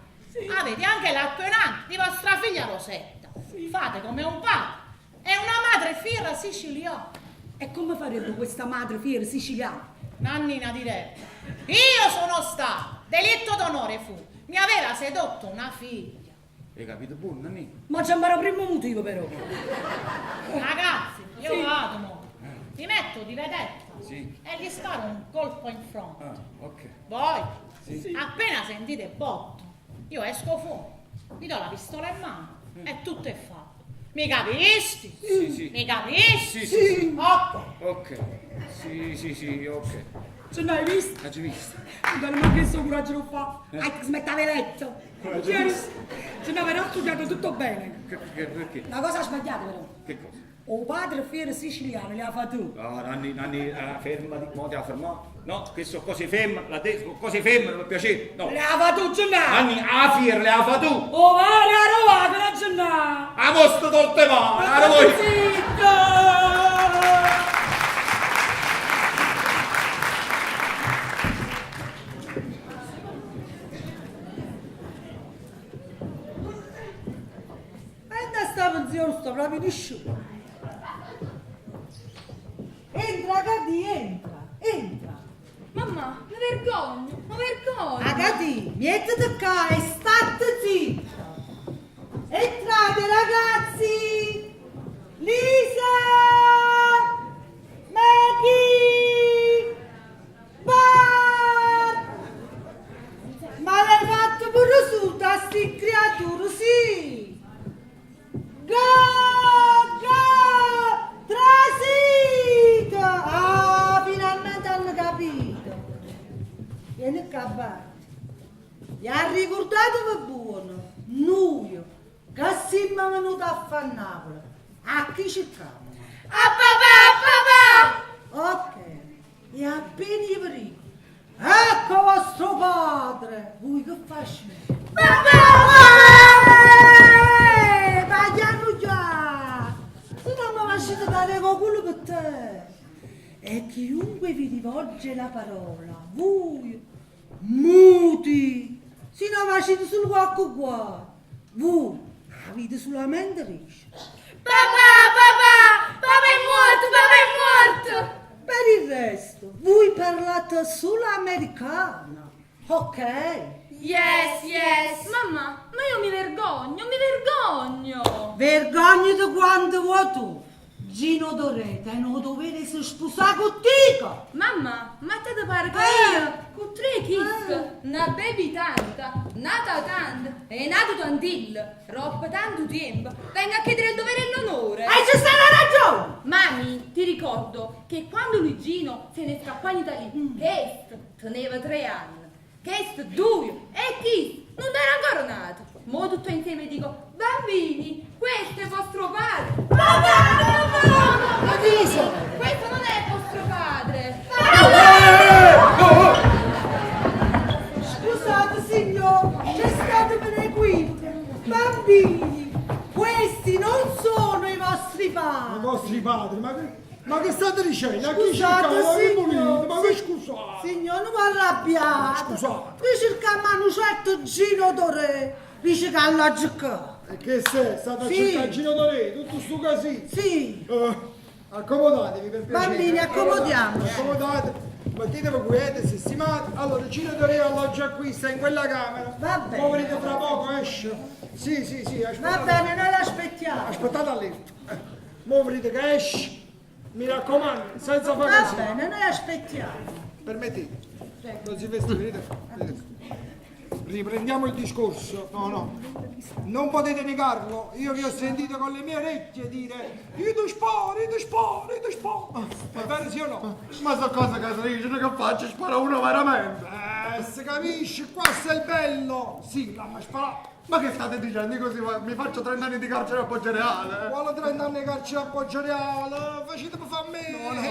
Avete anche l'attenante di vostra figlia Rosetta. Fate come un padre e una madre fiera siciliana. E come farebbe questa madre fiera siciliana? Nannina direbbe, io sono stato, delitto d'onore fu, mi aveva sedotto una figlia. Hai capito buono, Nannina? Ma c'è ancora primo motivo però. Ragazzi, io vado mo, mi metto di vedetta Sì. e gli sparo un colpo in fronte. Ah, ok. Voi, appena sentite botto, io esco fuori, vi do la pistola in mano e tutto è fatto. Mi capisti? Sì, sì. Mi capisti? Sì, sì, sì. Ok. Ok. Sì, sì, sì, ok. Ce l'hai visto? L'hai visto? Non ma che sto coraggio lo fa. Hai che smettava letto. Ce n'aveva studiato tutto bene. Che, che, perché? Una cosa sbagliata però. Che cosa? O padre fiero siciliano li ha fatto tu. No, Nanni, Nanni, eh, fermati, mo ti ha fermato. No, che sono cose ferme, la te, sono cose ferme, per piacere. No. Le ha fatto Gennaro. Nanni, a fiera le ha fatto tu. Oh, va, le ha rovato la Gennaro. A mostro tolte mano, a voi. Zitto! E da sta pensione sto proprio nessuno. Entra, Cati, entra, entra. Mamma, mi vergogno, mi vergogno. Agati, mettiti qua e state zitta. Entrate ragazzi! Lisa! Maggie! Bart! Ma l'hai fatto pure su da sti creature, sì! Go! Go! Trasite! Ah, finalmente hanno capito! Vieni qua, Bart. E ricordatevi buono, noi che siamo venuti a fare Napoli, a chi cerchiamo? A papà, a papà! Ok, e appena io vi dico, ecco vostro padre, voi che facete? Papà! Eh, Tagliamo già! Se no mi lasciate dare con quello per te. E chiunque vi rivolge la parola, voi, muti, se no facete solo qualche qua. Voi avete solamente rischio. Papà, papà! Papà è morto, papà è morto! Per il resto, voi parlate solo americano, ok? Yes, yes! Mamma, ma io mi vergogno, mi vergogno! Vergognati quando vuoi tu. Gino Doreta è un dovere si sposare con te. Mamma, ma te ti pare che Eh. io, con tre kiss, una baby tanta, nata tanto e nato tantillo, roba tanto tempo, vengo a chiedere il dovere e l'onore! E ci sta la ragione! Mami, ti ricordo che quando Luigino se ne scappò in Italia, che teneva tre anni. Chest duje e chist nun era ancora nato. Mo tutto insieme dico, bambini, questo è vostro padre. Papà, papà, no, Ma cosa? Questo non è vostro padre. Scusate signor, c'è stato per equivoco. Bambini, questi non sono i vostri I padri. vostri padri, ma che, ma che state dicendo? A chi Scusate, cercate? Ma che signor. volete? Ma che scusate? Signor, non vi arrabbiate. Scusate. Qui cerchiamo un certo Gino Dorè. Dice che alloggia qua. E che sei? State a Sì. cercare Gino Dorè, tutto sto casino. Sì. Accomodatevi per piacere. Bambini, accomodiamoci. Accomodate, mettetevi quiete, sistemate. Allora, Gino Dorè alloggia qui, sta in quella camera. Va bene. Poverito fra poco esce. Sì, sì, sì, Va aspettate. bene, noi l'aspettiamo. Aspettate all'erta. Mo vedete che esce. Mi raccomando, senza fare Va casino. bene, noi aspettiamo. Permettete. Non si veste, venite qua, venite qua. Riprendiamo il discorso. No, no. Non potete negarlo. Io vi ho sentito con le mie orecchie dire io ti sparo, io ti sparo, io ti sparo. È vero sì o no? Ma so cosa che si dice che faccio, spara uno veramente. Si capisce, qua sei bello. Sì, l'hanno sparato. Ma che state dicendo così? Mi faccio 30 anni di carcere a Poggioreale. Quale 30 anni di carcere a Poggioreale? Facete per fare me! No, no.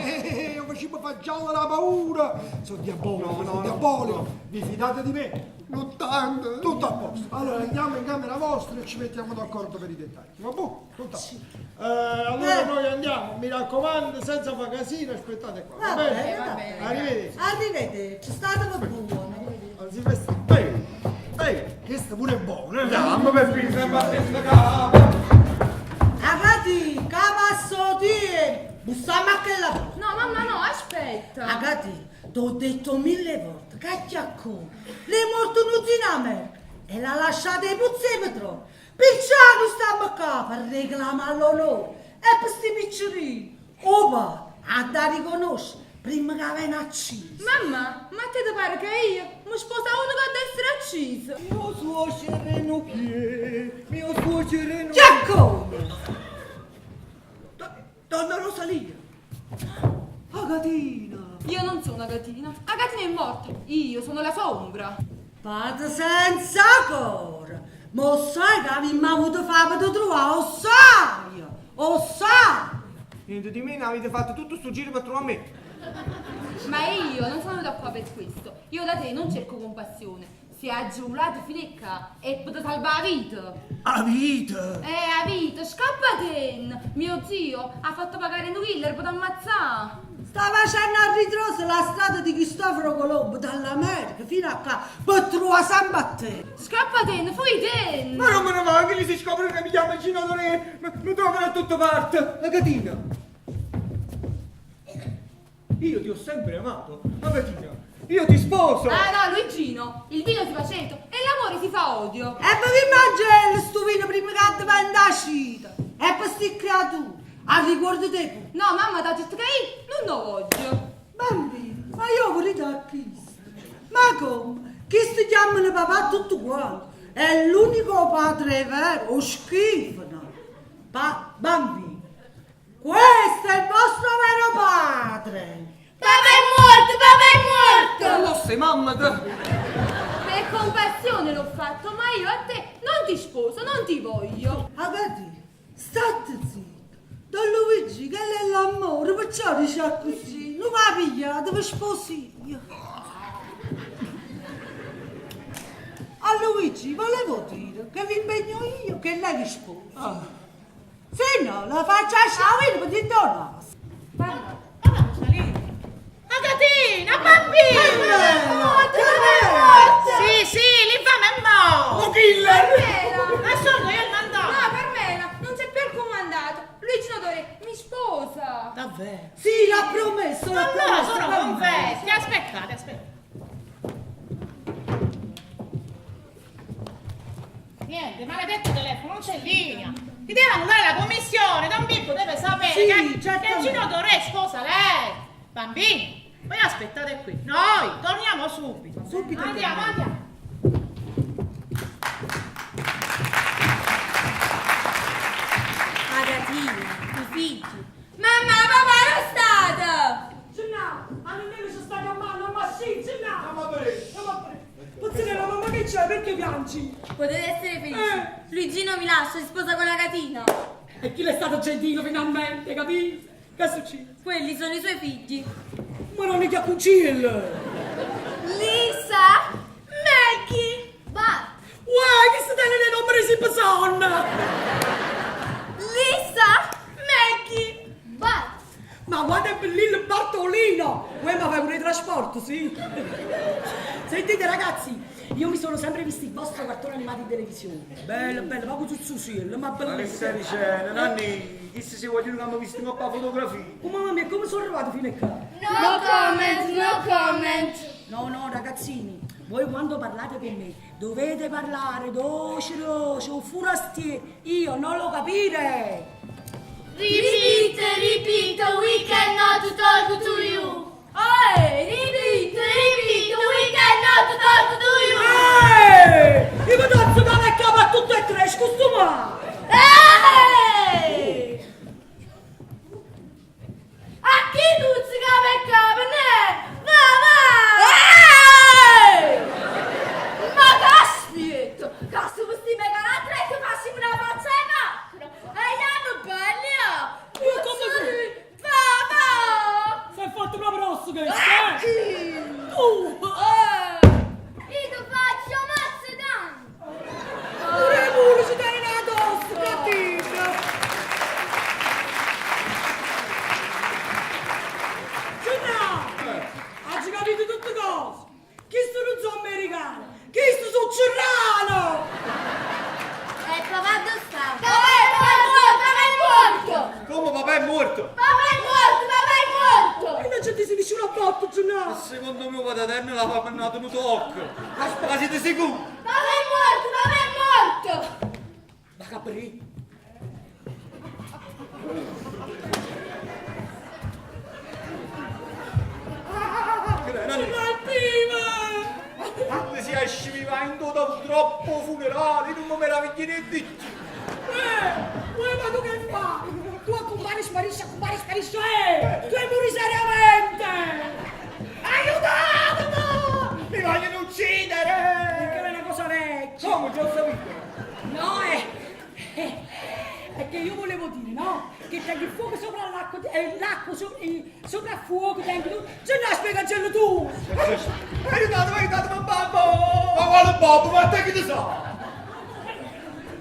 Io facevo fare gialla la paura! Sono diabolico, No, no, sono no, diabolico! no. Vi fidate di me? Non tanto. Tutto a posto. Allora andiamo in camera vostra e ci mettiamo d'accordo per i dettagli. Va buono? Tutto a posto. Allora noi andiamo, mi raccomando, senza fare casino, aspettate qua. Va bene, va bene. Arrivederci. Arrivederci, state buoni. Allora, Silvestro. Ehi, ehi. Questo pure è buono, eh? Andiamo per finire sempre a testa capo. Agati, che passo di? Bussiamo a quella porta. No, mamma, no, aspetta. Agati, ti ho detto mille volte, cacchiaccone, le è morto un in America e l'ha lasciata ai puzzi e petrolio. Perciò che stiamo qua per reclamare l'onore e per sti piccirini. O va, a da riconoscere prima che venga ucciso. Mamma, ma te ti pare che io mi sposa uno che deve essere ucciso? Mio suocero non pie, mio suocero non... Giacomo! Donna Rosalia! Agatina! Io non sono Agatina. Agatina è morta. Io sono la sua ombra. Padre senza cuore! Ma sai che abbiamo avuto fame di trovare, lo sai! Lo sai! Niente di meno, avete fatto tutto sto giro per trovare me. Ma io non sono venuta qua per questo. Io da te non cerco compassione. Si è aggiulato filecca e potete salvare la vita. A vita! La vita, scappatene! Mio zio ha fatto pagare un killer per ammazzare. Sta facendo a ritroso la strada di Cristoforo Colombo dall'America fino a qua per trovare San Matteo. Scappatene, fuitene! Ma non me ne va, che lì si scopre che mi chiama Gino Dorè, mi trovano da tutte parti. Agatina! Io ti ho sempre amato, Agatina, io ti sposo! Ah no, Luigino, il vino si fa aceto e l'amore si fa odio. E per chi mangia sto vino prima che diventa acida? E per sti creature, a riguardo te pure. No, mamma t'ha detto che io non lo voglio. Bambino, ma io vorrei dare Cristo. Ma come? Chi si chiamano papà tutto quanto? È l'unico padre vero, o schifano. Pa- bambino, questo è il vostro vero padre. Papà è morto, papà è morto! Non sei mamma te! Per compassione l'ho fatto, ma io a te non ti sposo, non ti voglio. Agati, state zitto. Don Luigi, che è l'amore, perciò dice così. Non va pigliato, vi sposi io. A Luigi volevo dire che vi impegno io che lei vi sposa. Se no, la faccio a per di tornare. Mamma Rosalia! Agatina, bambino! Sì, sì, l'infame è morto! O killer! Carmela! Ma sono io il mandato! No, Carmela, non c'è più alcun mandato. Luigino Dore mi sposa. Davvero? Sì, l'ha promesso, l'ha Allora promesso. sono bambino. confetti, aspettate, aspettate. Niente, maledetto telefono, non c'è linea. Ti deve annullare la commissione, Don Pippo deve sapere Sì, che, che certamente. Gino Dorè sposa lei. Bambini, voi aspettate qui. Noi torniamo subito. Subito Andiamo, torniamo. andiamo. Agatina, i figli. Mamma, papà, non state! Gennaro, a me mi ci sta chiamando, ma sì, Gennaro! Chiama Dorè. Chiama Dorè. mangi? Potete essere felici. Luigino mi lascia, si sposa con Agatina. E chi l'è stato gentile finalmente, capito? Che è successo? Quelli sono i suoi figli. Ma non è che cucillo! Lisa, Maggie, Bart. Uè, che sta tenendo le nombre si persona! Lisa, Maggie, Bart. Ma guarda è bellino il Bartolino! Uè, ma fai pure il trasporto, sì? Sentite ragazzi, io mi sono sempre visto il vostro cartone animato in televisione. Bello, bello, ma con zuzzusillo, ma Ma che bellissimo. stai dicendo, Nanni? Chi si vogliono che hanno visto un po' la fotografia? Oh mamma mia, come sono arrivato fino a qua? No comment, no comment. No, no, ragazzini, voi quando parlate con me dovete parlare dolce, dolce, un forastiere, io non lo capire. Repeat, repeat, we cannot talk to you. Oi, repeat, repeat, we cannot talk to you. Ehi! Io mi do la capo a tutte e tre, scusa ma! Ehi! A chi tu si capo e capo, ne? Va, va! Ehi! Ma caspita! Cazzo, questi mega e che facci una faccia di macchina! E gli hanno belli! Io come se- Va, va! Si è fatto proprio rosso questo, eh? Tu! Eh! Io ti faccio mazze tanto! Pure i muli si tengono addosso, cattivo! Gennaro! Hai capito tutte cose! Chi sono sono americano? Chi sono cirrano? E papà dove sta? Papà è morto! Papà è morto! Come papà è morto? Papà è morto! Papà è morto! E non c'è ti si vicino a botto, Gennaro! Secondo me padre eterno l'ha mandato un tocco. Ma siete sicuri? Papà è morto! Papà è morto! Ma capri! Nanni, Maltiva! quando si esce viva in dopo troppo funerale, non mi meraviglio niente. Eh, uè, ma tu che fai? Tu accompagni sparisci, accompagni sparisci, eh! Tu muri seriamente! Aiutatemi! Mi vogliono uccidere! Perché è una cosa vecchia! Come, già ho saputo? No, è, è, è che io volevo dire, no? Che tengo il fuoco sopra l'acqua, l'acqua sopra, sopra il fuoco, tengo tu. Gennaro, spiegacelo tu! Aiutatemi, aiutatemi, babbo! Ma quale babbo, ma te chi ti sa?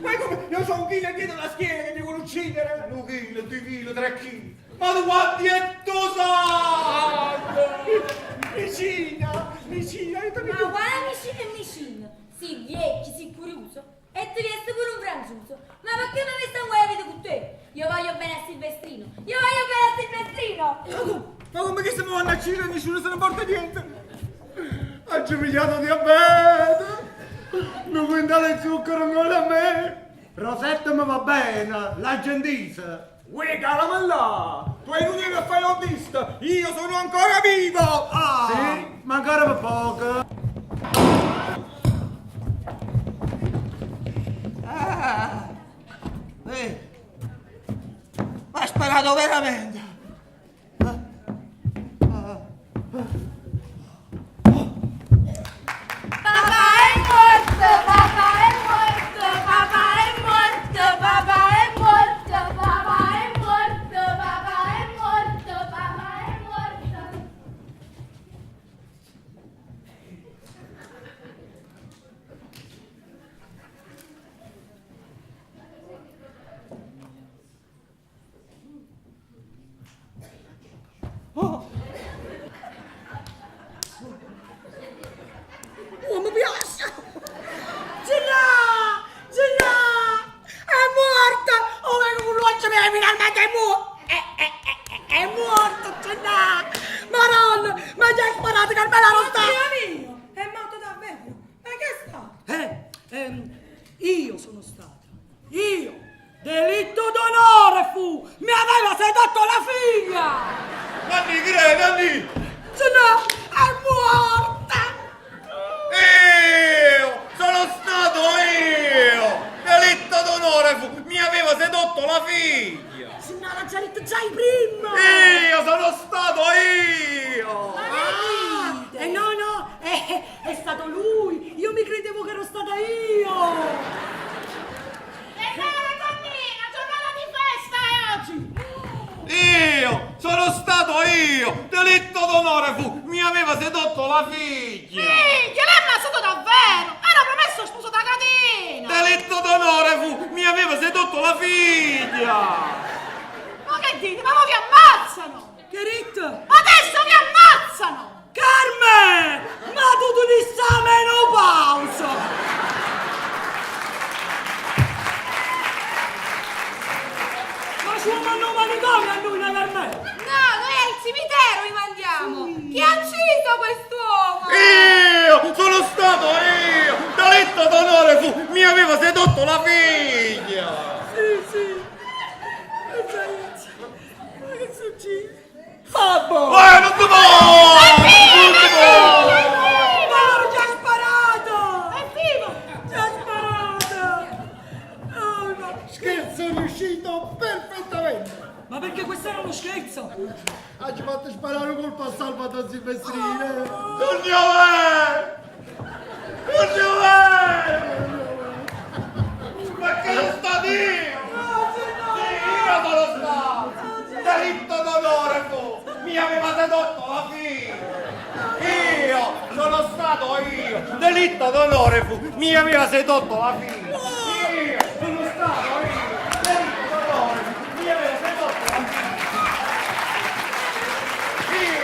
Ma come? Io ho un chilo dietro la schiena che mi vuole uccidere! Un chilo, due chili, tre chili. Ma tu quanti è tu sangue? Vicina, vicina, aiutami Ma tu! quale vicino e vicino? Sì, vecchio, sì, curioso. E ti resta pure un franzoso. Ma perché mi avete un guaio con te? Io voglio bene a Silvestrino. Io voglio bene a Silvestrino. Ma come? Ma come che se mi vanno a uccidere e nessuno se ne porta niente? Ha pigliato diabete. Non quintale zucchero non a me. Rosetta mi va bene, la gentisa. Uè, caramella! Tu è inutile che fai l'autista! Io sono ancora vivo! Ah! Sì, ma ancora per poco. Ah, eh, ma ha sparato veramente. Papà è morto, papà è morto, papà è morto, papà è morto, papà è morto, papà è morto, papà è morto. Oh, mi piace! Gennà! Gennà! È morta! Oh, ma con l'occhio mio finalmente è morto! È, è, è, è morto, Gennà! Madonna! Ma già sparato Carmela non sta! Dio mio, è morto davvero. Ma che è stato? Io sono stata. Io! Delitto d'onore fu! Mi aveva sedotto la figlia! Nanni, che Nanni? Gennà! È morta! Io! Sono stato io! Delitto d'onore fu! Mi aveva sedotto la figlia! Gennà l'ha già detto già prima! Io sono stato io! Ah, eh no, no, è stato lui! Io mi credevo che ero stata io! aveva sedotto la figlia! Figlia, l'hai ammazzato davvero! Era promesso sposo da catena! Delitto d'onore fu! Mi aveva sedotto la figlia! Ma che dite? Ma mo vi ammazzano! Che ritto? Adesso vi ammazzano! Carmen! Ma tu ti sta menopausa! Ma ci vanno manicomio a noi, Carmen! No, noi al cimitero vi mandiamo! Chi ha ucciso quest'uomo? Io! Sono stato io! Delitto d'onore fu! Mi aveva sedotto la figlia! Sì, sì. Ma che succede? Babbo! Eh, non ti può! Non ti può! Ma allora ci ha sparato! È vivo! Ci ha sparato! Oh, no. Scherzo riuscito perfettamente! Ma perché questo era uno scherzo? Ah, ci fatto sparare un colpo a Salvatore Silvestrino! Coglione! Coglione! Ma che sta di? Sì, io sono stato! Delitto d'onore fu! Mi aveva sedotto la figlia! Io sono stato io! Delitto d'onore fu! Mi aveva sedotto la figlia! Io sono stato io! Delitto d'onore fu! Mi aveva sedotto la figlia! Io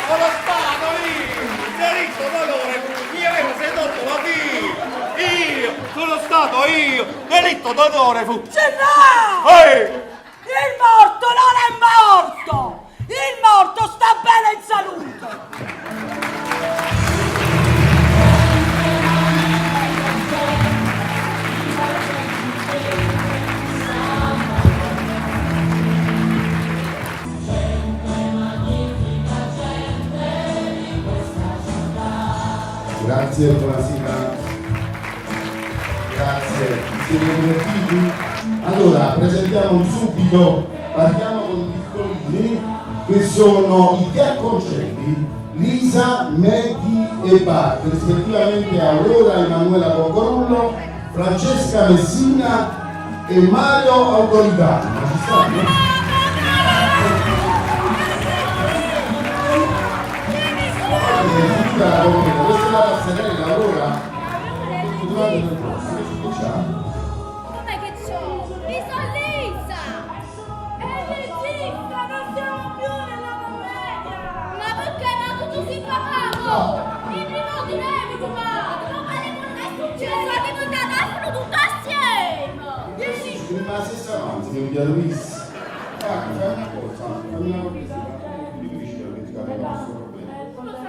sono stato io! Delitto d'onore fu! Mi aveva sedotto la figlia! Io sono stato io! Delitto d'onore fu! Gennaro! Ehi! Il morto non è morto! Il morto sta bene in salute! Grazie, buonasera. Grazie. Siete divertiti? Allora, presentiamo subito, partiamo con i piccolini che sono i Chiacconcelli, Lisa, Maggie e Bart, rispettivamente Aurora Emanuela Coccorullo, Francesca Messina e Mario Autorità. Ma ci stanno? È finita la commedia, questa è la passerella, Aurora. Durante il prossimo, che c'ha? Com'è che c'ho? Mi sono Lisa! È regista, non siamo più nella commedia! Ma perché? Ma tu sei pagato! Il primo di me, tuo padre! Ma vale quello che è successo? Che non ti adesso tutto assieme! Sì, ma la stessa avanti, che mi Luis. Guarda, fai una cosa, fammi una cortesia, mi dici che aveva questo problema.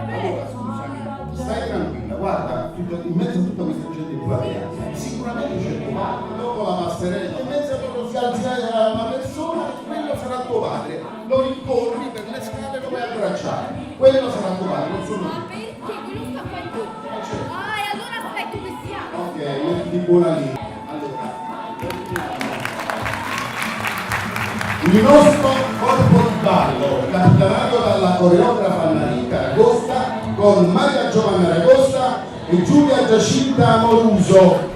Allora, scusami, stai tranquilla, guarda, in mezzo a tutta questa gente di platea, sicuramente c'è tuo padre, dopo la passerella, in mezzo a loro si alzerà una persona e quello sarà tuo padre. Lo rincorri per le scale e lo vai a abbracciare. Quello sarà tuo padre, non sono Ma io. perché? Quello sta qua in bocca! certo. Ah, e allora aspetto che si apra! Ok, mettiti buona lì. Allora, il nostro corpo di ballo, capitanato dalla coreografa Annalita Ragosta con Maria Giovanna Ragosta e Giulia Giacinta Amoruso.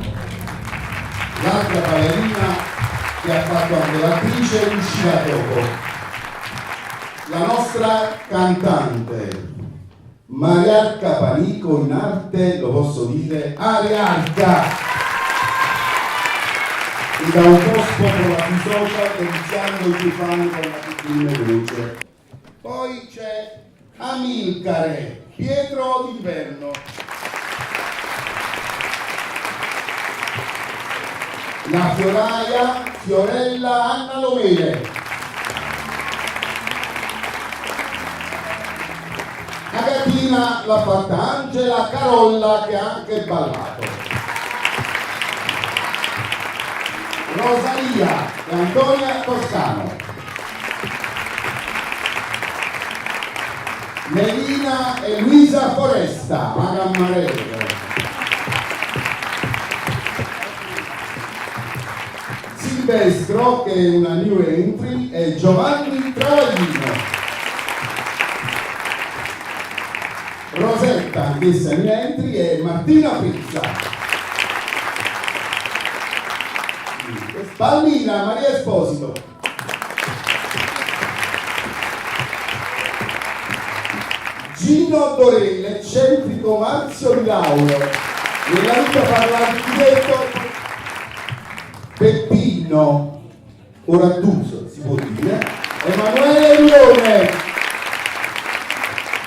L'altra ballerina che ha fatto anche l'attrice uscirà dopo. La nostra cantante Mariarca Panico in arte, lo posso dire, Ariarca! E da un po' spopola sui social deliziando i suoi fan con la sublime voce. Poi c'è Amilcare, Pietro d'Inverno. La fioraia Fiorella Anna Lomele. Agatina l'ha fatta Angela Carolla che ha anche ballato. Rosalia e Antonia Toscano. Melina e Luisa Foresta, Magammarello. Silvestro, che è una new entry, e Giovanni Travaglino. Rosetta, anch'essa new entry, e Martina Frizza. Pallina Maria Esposito. Gino Dorè, l'eccentrico Marzio Di Lauro, nella vita fa l'architetto Peppino Orattuso, si può dire, Emanuele Rione.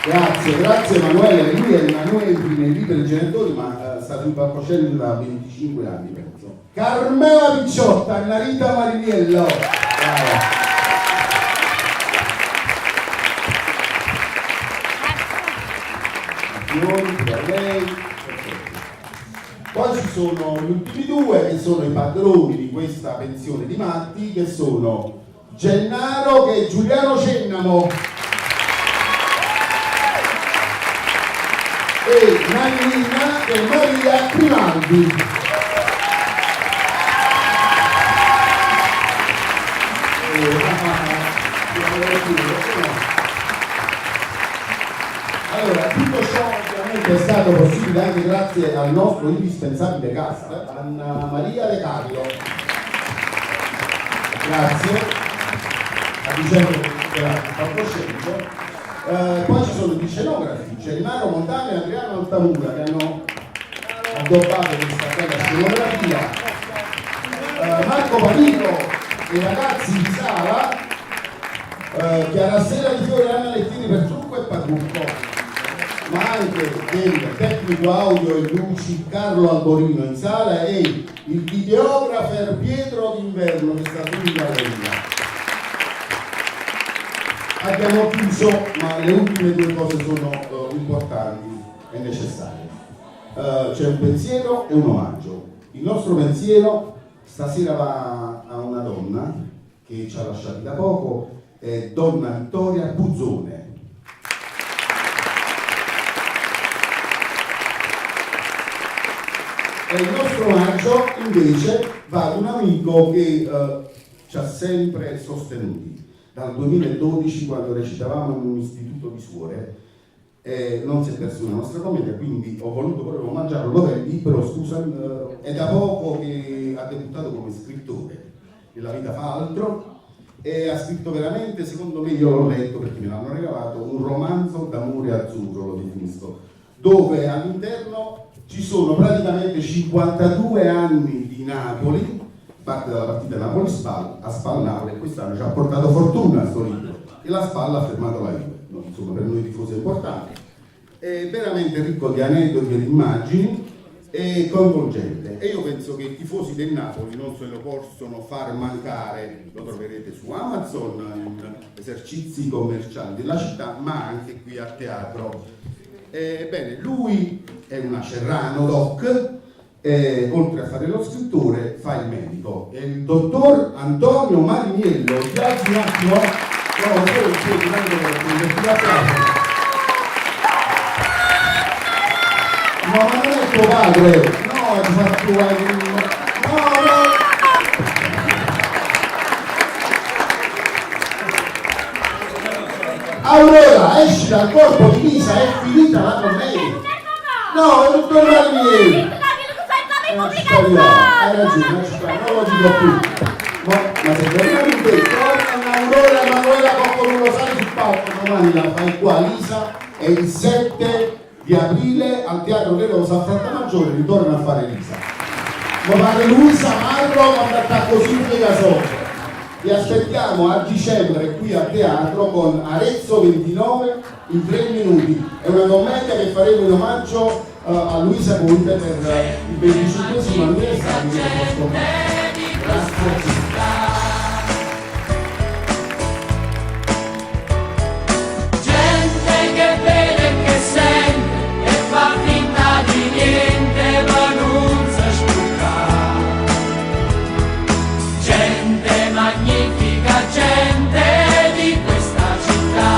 Grazie, grazie Emanuele, lui è Emanuele nei liberi genitori, ma sta sul palcoscenico da 25 anni, penso. Carmela Picciotta, Annarita Mariniello. Brava. Fiori per lei. Perfetto. Poi ci sono gli ultimi due che sono i padroni di questa pensione di matti, che sono Gennaro che è Giuliano Cennamo e Nannina che è Maria Grimaldi. Allora, tutto ciò ovviamente è stato possibile anche grazie al nostro indispensabile cast, Anna Maria De Carlo. Grazie. A dicembre il palcoscenico. Poi ci sono gli scenografi, Gennaro Montano e Adriano Altamura, che hanno addobbato questa bella scenografia. Marco Panico e i ragazzi di sala, Chiara Sera di Fiore e Anna Lettini per trucco e parrucco, ma anche del tecnico audio e luci Carlo Alborino in sala e il videografer Pietro d'Inverno che sta qui in galleria. Abbiamo chiuso, ma le ultime due cose sono importanti e necessarie. C'è un pensiero e un omaggio. Il nostro pensiero stasera va a una donna che ci ha lasciati da poco, è Donna Vittoria Buzzone. E il nostro omaggio invece va ad un amico che ci ha sempre sostenuti. Dal 2012, quando recitavamo in un istituto di suore, non si è perso una nostra commedia, quindi ho voluto proprio omaggiarlo. Dov'è il libro? Scusa, è da poco che ha debuttato come scrittore, nella vita fa altro, e ha scritto veramente, secondo me, io l'ho letto perché me l'hanno regalato, un romanzo d'amore azzurro, lo definisco, dove all'interno ci sono praticamente 52 anni di Napoli, parte dalla partita Napoli-Spal a Spal-Napoli, e quest'anno ci ha portato fortuna sto libro, e la Spal ha fermato la Juve, no, insomma per noi tifosi è importante. È veramente ricco di aneddoti e di immagini e coinvolgente, e io penso che i tifosi del Napoli non se lo possono far mancare. Lo troverete su Amazon, in esercizi commerciali della città, ma anche qui a teatro. Ebbene, lui è un acerrano doc, oltre a fare lo scrittore fa il medico, è il dottor Antonio Mariniello. Ti alzi un attimo? No, solo il piede, tanto per prenderti l'applauso. No, ma non è tuo padre, no, ti fa tu, no, no. Aurora, esci dal corpo di Lisa, è finita la commedia. No, è il dottor Mariniello. Hai ragione, non lo dico più. Ma se torniamo in te, torna Aurora Emanuela Cocco sale sul palco, domani la fai qua Lisa, è il 7 di aprile al Teatro De Rosa a Frattamaggiore, ritorna a fare Lisa. Ma fare Luisa Marro quando attacco subito da sotto. Vi aspettiamo a dicembre qui a teatro con Arezzo 29 in 3 minuti. È una commedia che faremo in omaggio a Luisa Conte per il 25° anniversario della sua scomparsa. Grazie a tutti. Gente che vede e che sente e fa finta di niente ma non si sputa. Gente magnifica, gente di questa città.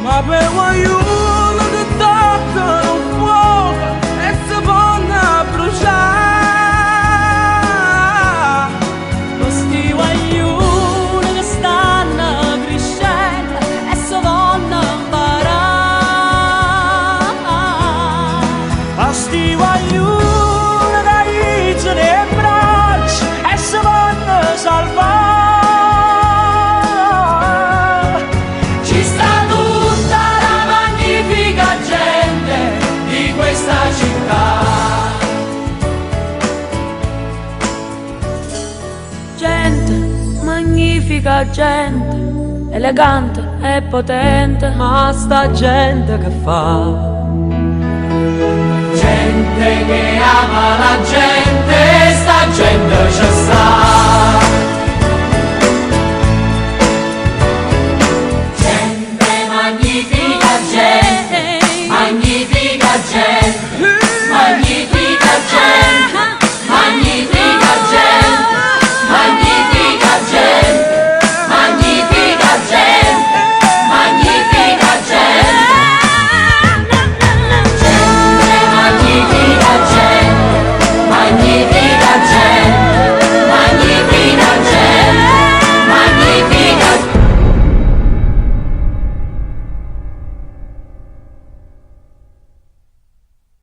Ma per guaiuno che toccano un fuoco e si vanno a bruciare. Questi guaiuno che stanno crescendo e si vanno a imparare. Questi guaiuno che aizzano le braccia e si vanno a salvare. questa città. Gente, magnifica gente, elegante e potente, ma sta gente che fa? Gente che ama la gente.